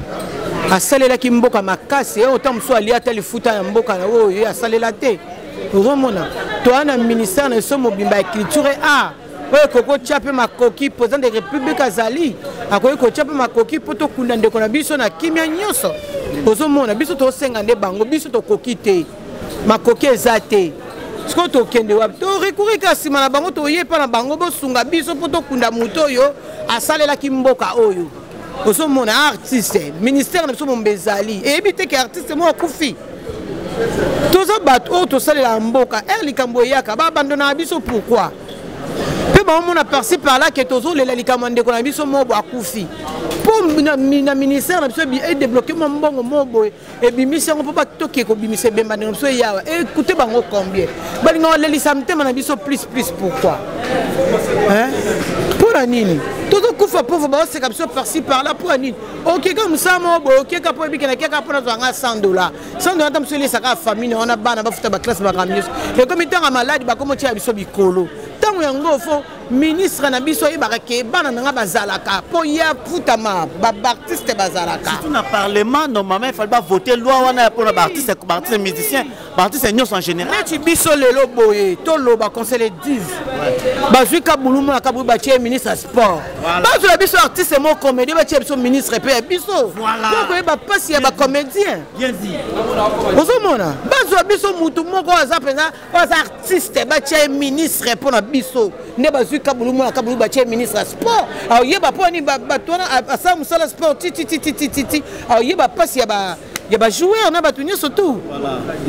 asalelaki mboka makasi oyo ntango mosusu alia ata lifuta ya mboka na oyo ye asalela te. Ozomona toya na ministère na biso mobimba ya culture et art oyo ekoki kotya mpe makoki. Président de république azali akoki kotya mpe makoki mpo tokunda ndeko na biso na kimia nyonso. Ozomona biso tosenga nde bango, biso tokoki te, makoki eza te. Sikoyo tokende wapi? Torecourir kaka nsima na bango, toyepa na bango bosunga biso mpo tokunda moto oyo asalelaki mboka oyo. Ozomona artiste, ministère na biso mombe ezali eyebi te ke artiste moko akufi. Toza bato oyo tosalelaka mboka, ere likambo eyaka babandonaka biso pourquoi? Mpe baomona parci par là ke tozolela likambo ya ndeko na biso moko boye akufi, mpo na ministère na biso edébloke mwa mbongo moko boye, ebimisi yango mpo batoke kobimisa ebemba ndeko na biso eyawa. Ekute bango combien balinga balelisa motema na biso plus plus pourquoi? Mpo na nini tozokufa pauvre, baoseka biso parci par là mpo ya nini? Okeka mosala moko boye, okeka mpo oyebike nakeka mpo nazwa nga 100 dollar, 100 dollar ata mosu elesaka famille na wana, bana bafuta baklasse, makambo nyonso. Ekomi ntango ya maladi, bakomi otia biso bikolo. Ntango yango fo ministre na biso ayebaka ke bana na nga bazalaka mpo ye afutama, baartiste bazalaka. Surtout na parlement, normalement il fallait bavoter loi wana ya mpona baartiste, baartiste musicien, baartiste nyonso en général. Neti biso lelo boye toloba conseil 10 bazwi kabulu mona kabulu batie ministre ya sport, bazwela biso artiste mo comédien, batie biso ministre mpe ya biso po koyeba mpasi ya bacomédien. Ozomona bazwa biso mutu moko aza mpenza oyo aza artiste, batia ye ministre mpo na biso. Nde bazwi kabulu mona kabulu batie ye ministre ya sport, aoyeba mpo ani bato wana asala mosala sport titititititi, aoyeba mpasi ya ba ya bajoueur na bato nyonso tu.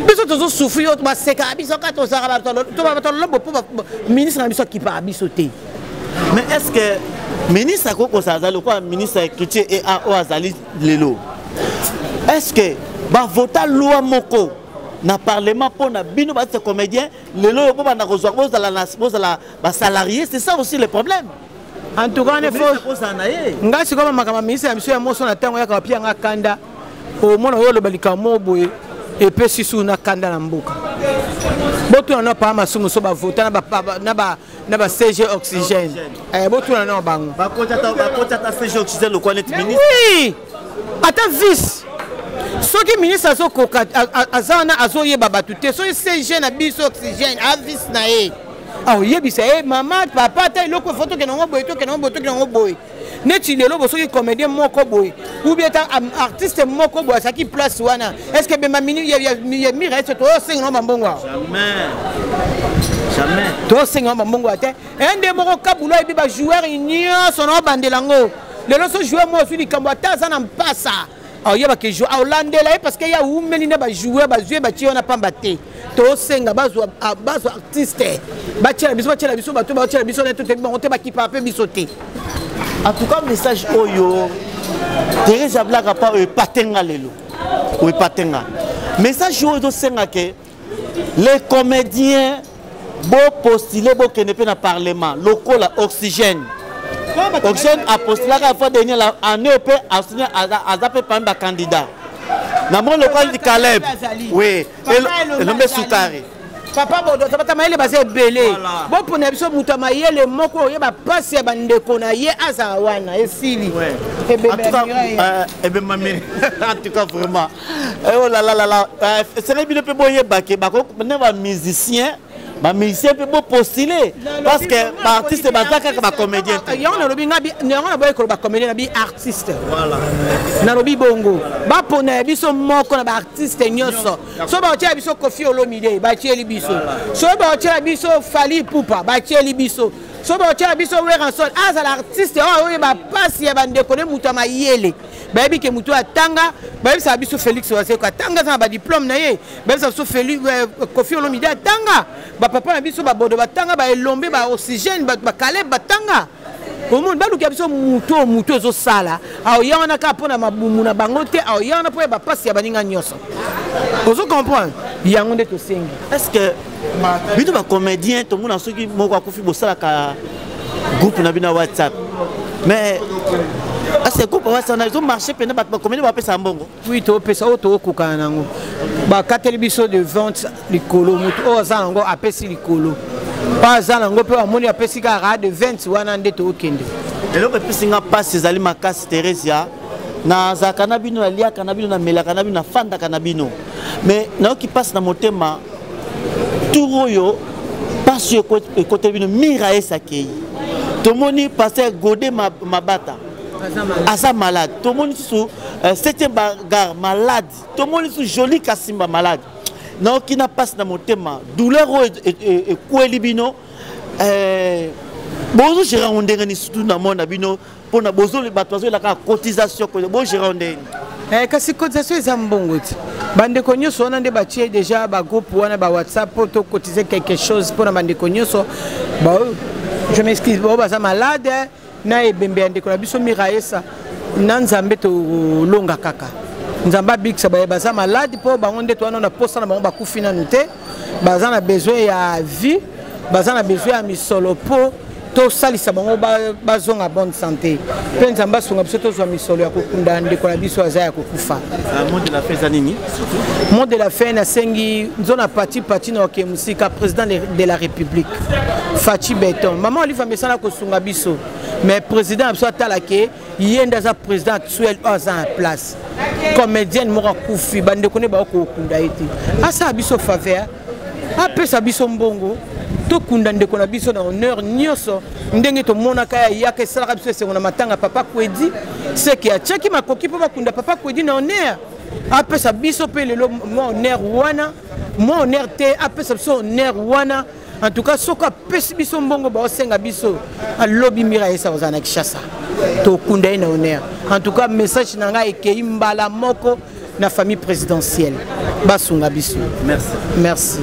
Biso tozosouffrir, oyo basekaka biso kaka tozalaka bato lolombo mpo ministre na biso akipaka biso te. Mais est ce que ministre akoki kozala azali lokola ministre ya culture et art oyo azali lelo, est ce que bavota loi moko na parlement mpo na bino baartiste comédien lelo oyo bobanda kozwa bozala basalarié? C'est ça aussi le problème. En tout cas, ngai sikoyo makambo ya ministre ya biso ya moso na ntango yaka bapia nga kanda, omona oyo oloba likambo moko boye epesi su na kanda na mboka. Botuna na paa masumu so bavota na ba CG oxygène, botuna na bango. Bakota ata CG oxygène lokola neti ministre. Oui, ata vice soki ministre azokoka aza wana azoyeba bato te, soki CG na biso oxygène avice na ye, aoyebisa ye mama papa ata eloko efo tokende yango boye, tokende yango boye, tokende yango boye. Neti lelo bo soki comédien moko boye ou bien ata artiste moko boye azalaki place wana, est ce que bemba ya mira ese toyosenga ngo bambongo awa? Toyosenga ngo bambongo ya te. Nde moko kabulu ayebi bajoueur nyonso na obandela yango lelo. So joueur moko azwi likambo ata aza na mpasa. Aoyeba ke jou aolandela ye parce que ye awumeli nde bajoueur bazwi ye batie wana pamba te. Tosenga bazwa bazwa artiste batiela biso, batiela biso bato, batiela biso na totebi bango te, bakipaka mpe biso te. En tout cas, message oyo Thérèse ablaka pa oyo epatenga lelo, oyo epatenga message oyo ezosenga ke les comédiens bopostule, bokende mpe na parlement lokola Oxygène. Oxygène apostulaka fois dernier la année mpe aza mpe parmi bacandidat na moni lokola Caleb, oui, Elombe Sukari. Papa Bodo, bata mayele baza ebele, bopona biso moto ya mayele moko oyeba mpasi ya bandeko na ye azala wana. Esili. Ebemba mire. En tout cas, vraiment, oh là là là là, esengeli bino mpe boyebake nde bamusicien, bamusicien mpe bopostule parce que baartiste baza kaka bacomédien te. Yango nalobi nga, yango naboyi koloba comédien, nabi artiste. Nalobi bongo, bapona ya biso moko na baartiste nyonso. So baotiela biso Kofi Olomide, batieli biso. So baotiela biso Fally Ipupa, batieli biso. So baotiela biso Werrason, azala artiste oyo oyeba pasi ya bandeko ne, moto ya mayele. Bayebi ke moto atanga, bayebisaka biso Félix Wazekwa atanga, aza na badiplôme na ye. Bayebisaka biso Félix, Kofi Olomide atanga, bapapa na biso babodo batanga, baelombe, baoxygène, bakaleb batanga. Omoni, baluka biso motu oyo motu ezosala aoya wana kaka mpo na mabumu na bango te, aoya wana mpo ya bapasi ya baninga nyonso. Ozo comprendre? Yango nde tosengi. Est ce que bino bacomédien, tomona soki moko akufi, bosalaka groupe na bino ya WhatsApp, mais est ce que groupe ya WhatsApp na ezomarche mpena? Bato bacomédien bapesa mbongo? Oui, topesa oyo tookokana nango. Bakateli biso de vente likolo, motu oyo aza nango apesi likolo, mpo aza nango mpe amoni apesi kaka de 20 wana nde tookende. Eloko epesi nga mpasi ezali makasi, Theresia. Nazalaka na bino, naliaka na bino, namelaka na bino, nafandaka na bino, mais nayoki mpasi na motema. Tour oyo mpasi oyo ekoteli bino, Mira esakei. Tomoni pasteur Gode Mabata aza malade, tomoni susu septième bagarre malade, tomoni susu Joli Kasimba malade. Nayoki na mpasi na motema, douleur oyo ekweli bino, bozogérer yango ndenge nini? Surtout na mona bino mpona bato bazoyelaka cotisation, bogérer yango ndenge nini? Kasi cotisation eza mbongo ti bandeko nyonso wana nde batie déjà bagroupe wana ba WhatsApp mpo tocotiser quelque chose mpona bandeko nyonso, je m'excuse, bao baza malade na ebembe ya ndeko na biso Miraesa. Na Nzambe tolonga kaka, Nzambe abikisa baye baza malade, mpo bango nde towana na posa na bango. Bakufi nanu te, baza na besoin ya vie, baza na besoin ya misolo mpo tosalisa bango bazonga bonne santé. Mpe Nzambe asunga biso tozwa misolo ya kokunda ndeko na biso aza ya kokufa. Mot de la fin eza nini? Mot de la fin, nasengi nzona pati pati na oke mosika, président de la République Fatshi Béton. Mama Olive amesana kosunga biso, mais président na biso atala ke ye nde aza président actuel oyo aza na place. Comédienne moko akufi, bandeko nde bakokokunda ye te. Asala biso faveur, apesa biso mbongo tokunda ndeko na biso na honneur nyonso ndenge tomonaka ya yaka esalaka biso esengo na matanga papa Kwedi, seke atiaki makoki mpo bakunda papa Kwedi na honneur. Apesa biso mpe lelo mwa honneur wana, mwa honneur te, apesa biso honneur wana. En tout cas, soki apesi biso mbongo baosenga biso, alobi Mira yesa kozala na Kinshasa, tokunda ye na honneur. En tout cas, message na ngai ekei mbala moko na famille présidentielle, basunga biso. Merci. Merci.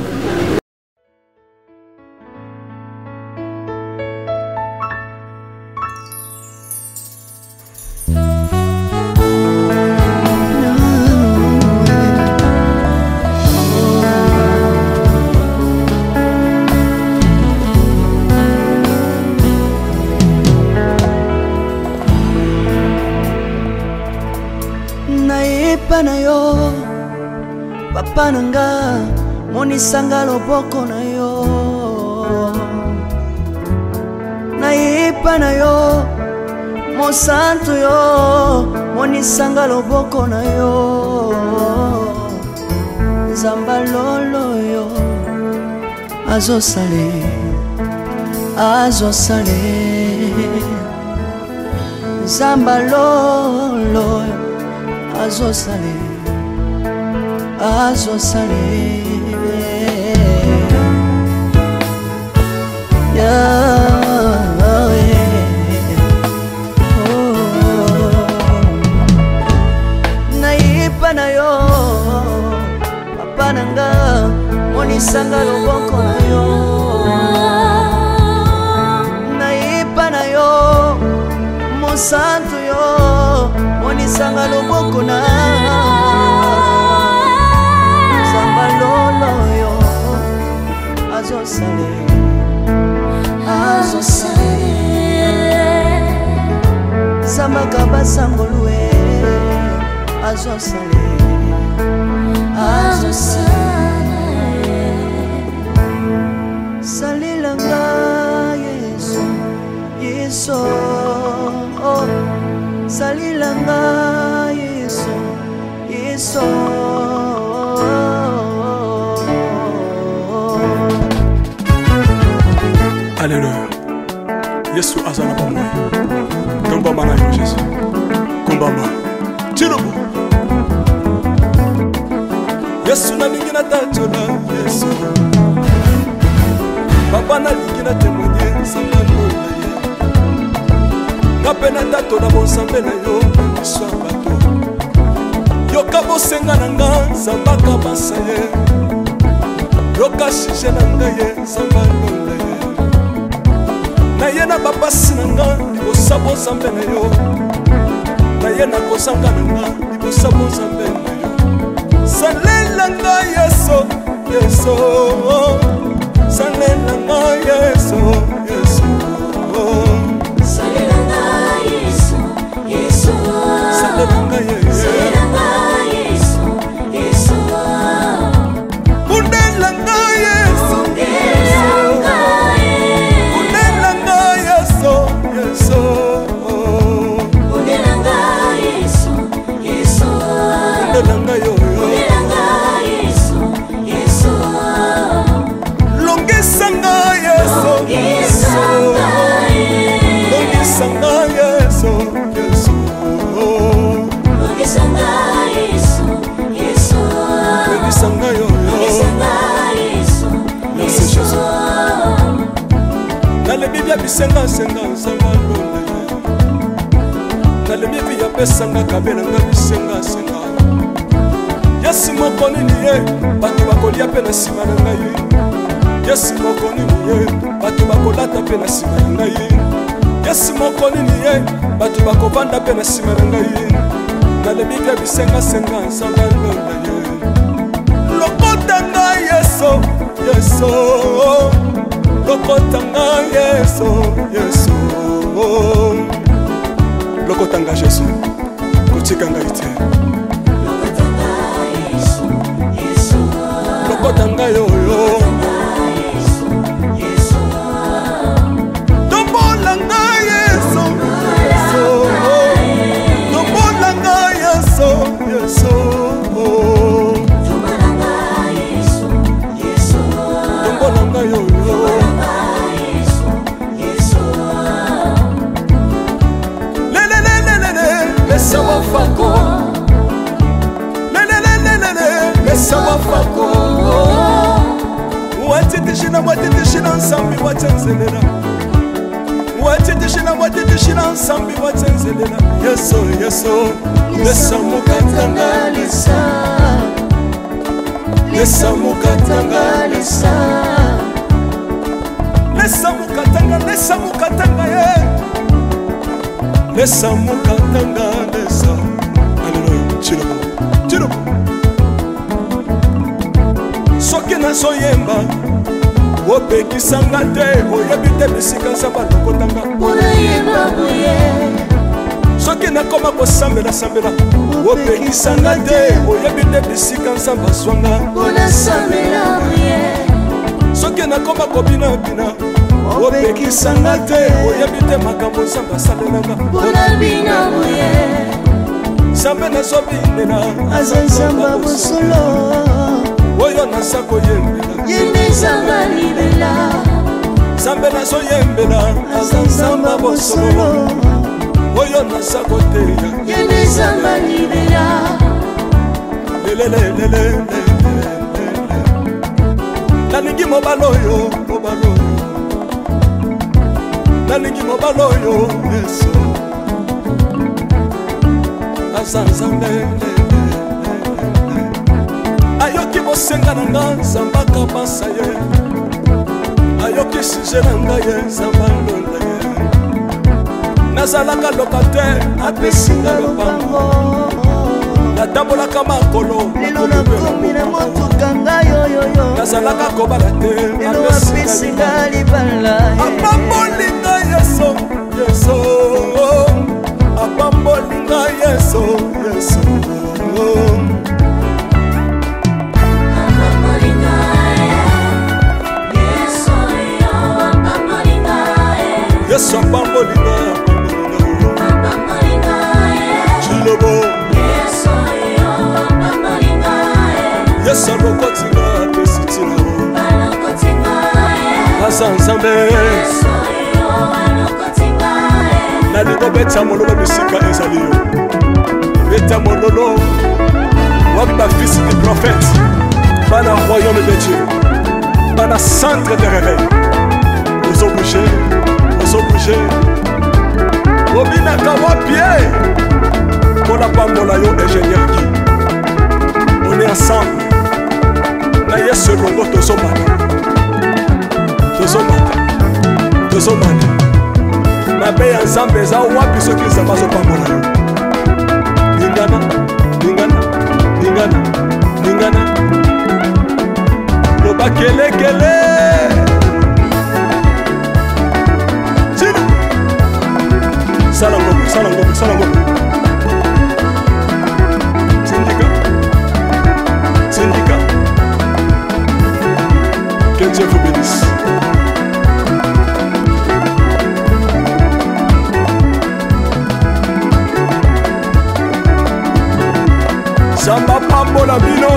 Nayepa na yo, papa na nga, monisanga loboko na yo. Nayepa na yo, mosantu yo, monisanga loboko na yo. Nzamba lolo yo azosale, azosale. Nzamba lolo azosale, azosale. Yeah. Oh. Azosala. Nzambaka basangolu e azosala. Azosala. Salelanga Yesu, Yesu, oh. Salelanga Yesu, Yesu. Alleluya. Yesu aza na bomoi. Tombama na yo Jésus. Kumbama. Tilobo. Yesu nalingi natatola Yesu. Papa nalingi na témoigner nzambe alola ye. Nga mpe natatola bonzambe na yo na miso ya bato. Yoka bosenga na nga nzambe akabasa ye. Yoka sujet na ngai ye nzambe alola ye. Naye na bapasi na nga libosa bonzambe na yo. Naye na kozanga na nga libosa bonzambe na yo. Salela nga Yesu, Yesu. Salela nga Yesu, Yesu. Salela nga Yesu, Yesu. Salela nga Yesu. Salela nga Yesu, Yesu. Bundela nga Yesu. Bundela nga Yesu. Bundela nga Yesu, Yesu. Bundela nga Yesu, Yesu. Bundela nga yo, yo. Bundela nga Yesu, Yesu. Longisa nga Yesu. Longisa nga Yesu. Longisa nga Yesu, Yesu. Longisa nga Yesu, Yesu. Longisa nga yo, yo. Longisa nga Yesu, Merci Yesu. Jésus. Nalebi bia bisengasenga nzambe alola ye. Nalebi vi apesanga kabelanga bisengasenga. Yesu moko nini ye bato bakolia mpe na nsima na ngai. Yesu moko nini ye bato bakolata mpe na nsima na ngai. Yesu moko nini ye bato bakovanda mpe na nsima na ngai. Nalebi bia bisengasenga nzambe alola ye. Lokota ngai Yesu, Yesu. Lokota ngai Yesu, Yesu. Lokota ngai Jésus, kotika ngai te. Yesu, Yesu. Lokota ngai oyo. Yesu. Tombola ngai Yesu, Yesu. Tombola ngai Yesu, Yesu. Tombola nga Yesu, Yesu. Tombola ngai oyo. Yesu, Yesu. Lelelelelele, lesa wafako. Lelelelelele, lesa wafako. Watitishina, watitishina nsambi watenzelela. Watitishina, watitishina nsambi watenzelela. Yesu, Yesu, lesa mukatanga lesa. Lesa mukatanga lesa. Lesa mukatanga, lesa mukatanga ye. Lesa mukatanga lesa. Alléluia. Chilobo, chilobo. Soki nazoyemba opekisanga te, oyebi te bisika nzambe alokotanga. Unayemba boye. Soki nakoma kosambela-sambela opekisanga te, oyebi te bisika nzambe azwanga. Unasambela boye. Soki nakoma kobinabina opekisanga te, oyebi te makambo nzambe asalelanga. Unabina boye. Nzambe nazobinela aza nzambe ya bosolo. Oyo naza koyembela Ye nde nzambe libela. Nzambe nazoyembela aza nzambe ya bosolo. Oyo naza koteya Ye nde nzambe libela. Lelelelelele, nalingi mobali oyo, mobali oyo, nalingi mobali oyo Yesu aza nzambe. Ayoki bosenga na nga nzambe akabasa ye. Ayoki sujet na ngai ye nzambe alola ye. Nazalaka locataire, apesi nga lopango. Natambolaka makolo, lelo nakomi na motuka ngai yoyoyo. Nazalaka kobala te, lelo apesi nga libala. Apambola. Yesu apambolinga, apambolinga Chilobo. Yesu alokotinga, apesi ntina. Aza Nzambe. Nalingo beta mololo bisika ezali yo. Beta mololo wapi bafils du prophète, bana royaume de Dieu, bana centre de réveil. Ozobouge, ozobouge, obinaka wapi ye mpo na pambola yo. Ingénieur Guy, on est ensemble na Yesu elongo. Tozomata, tozomata, tozomata. Mabe ya Nzambe eza wapi soki Nzambe azopambola yo? Lingana, lingana, lingana, lingana, loba kelekele. Tina sala ngombe, sala ngombe, sala ngombe. Tindika, tindika. Que Dieu vous bénisse. Nzambe apambola bino.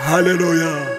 Halleluya.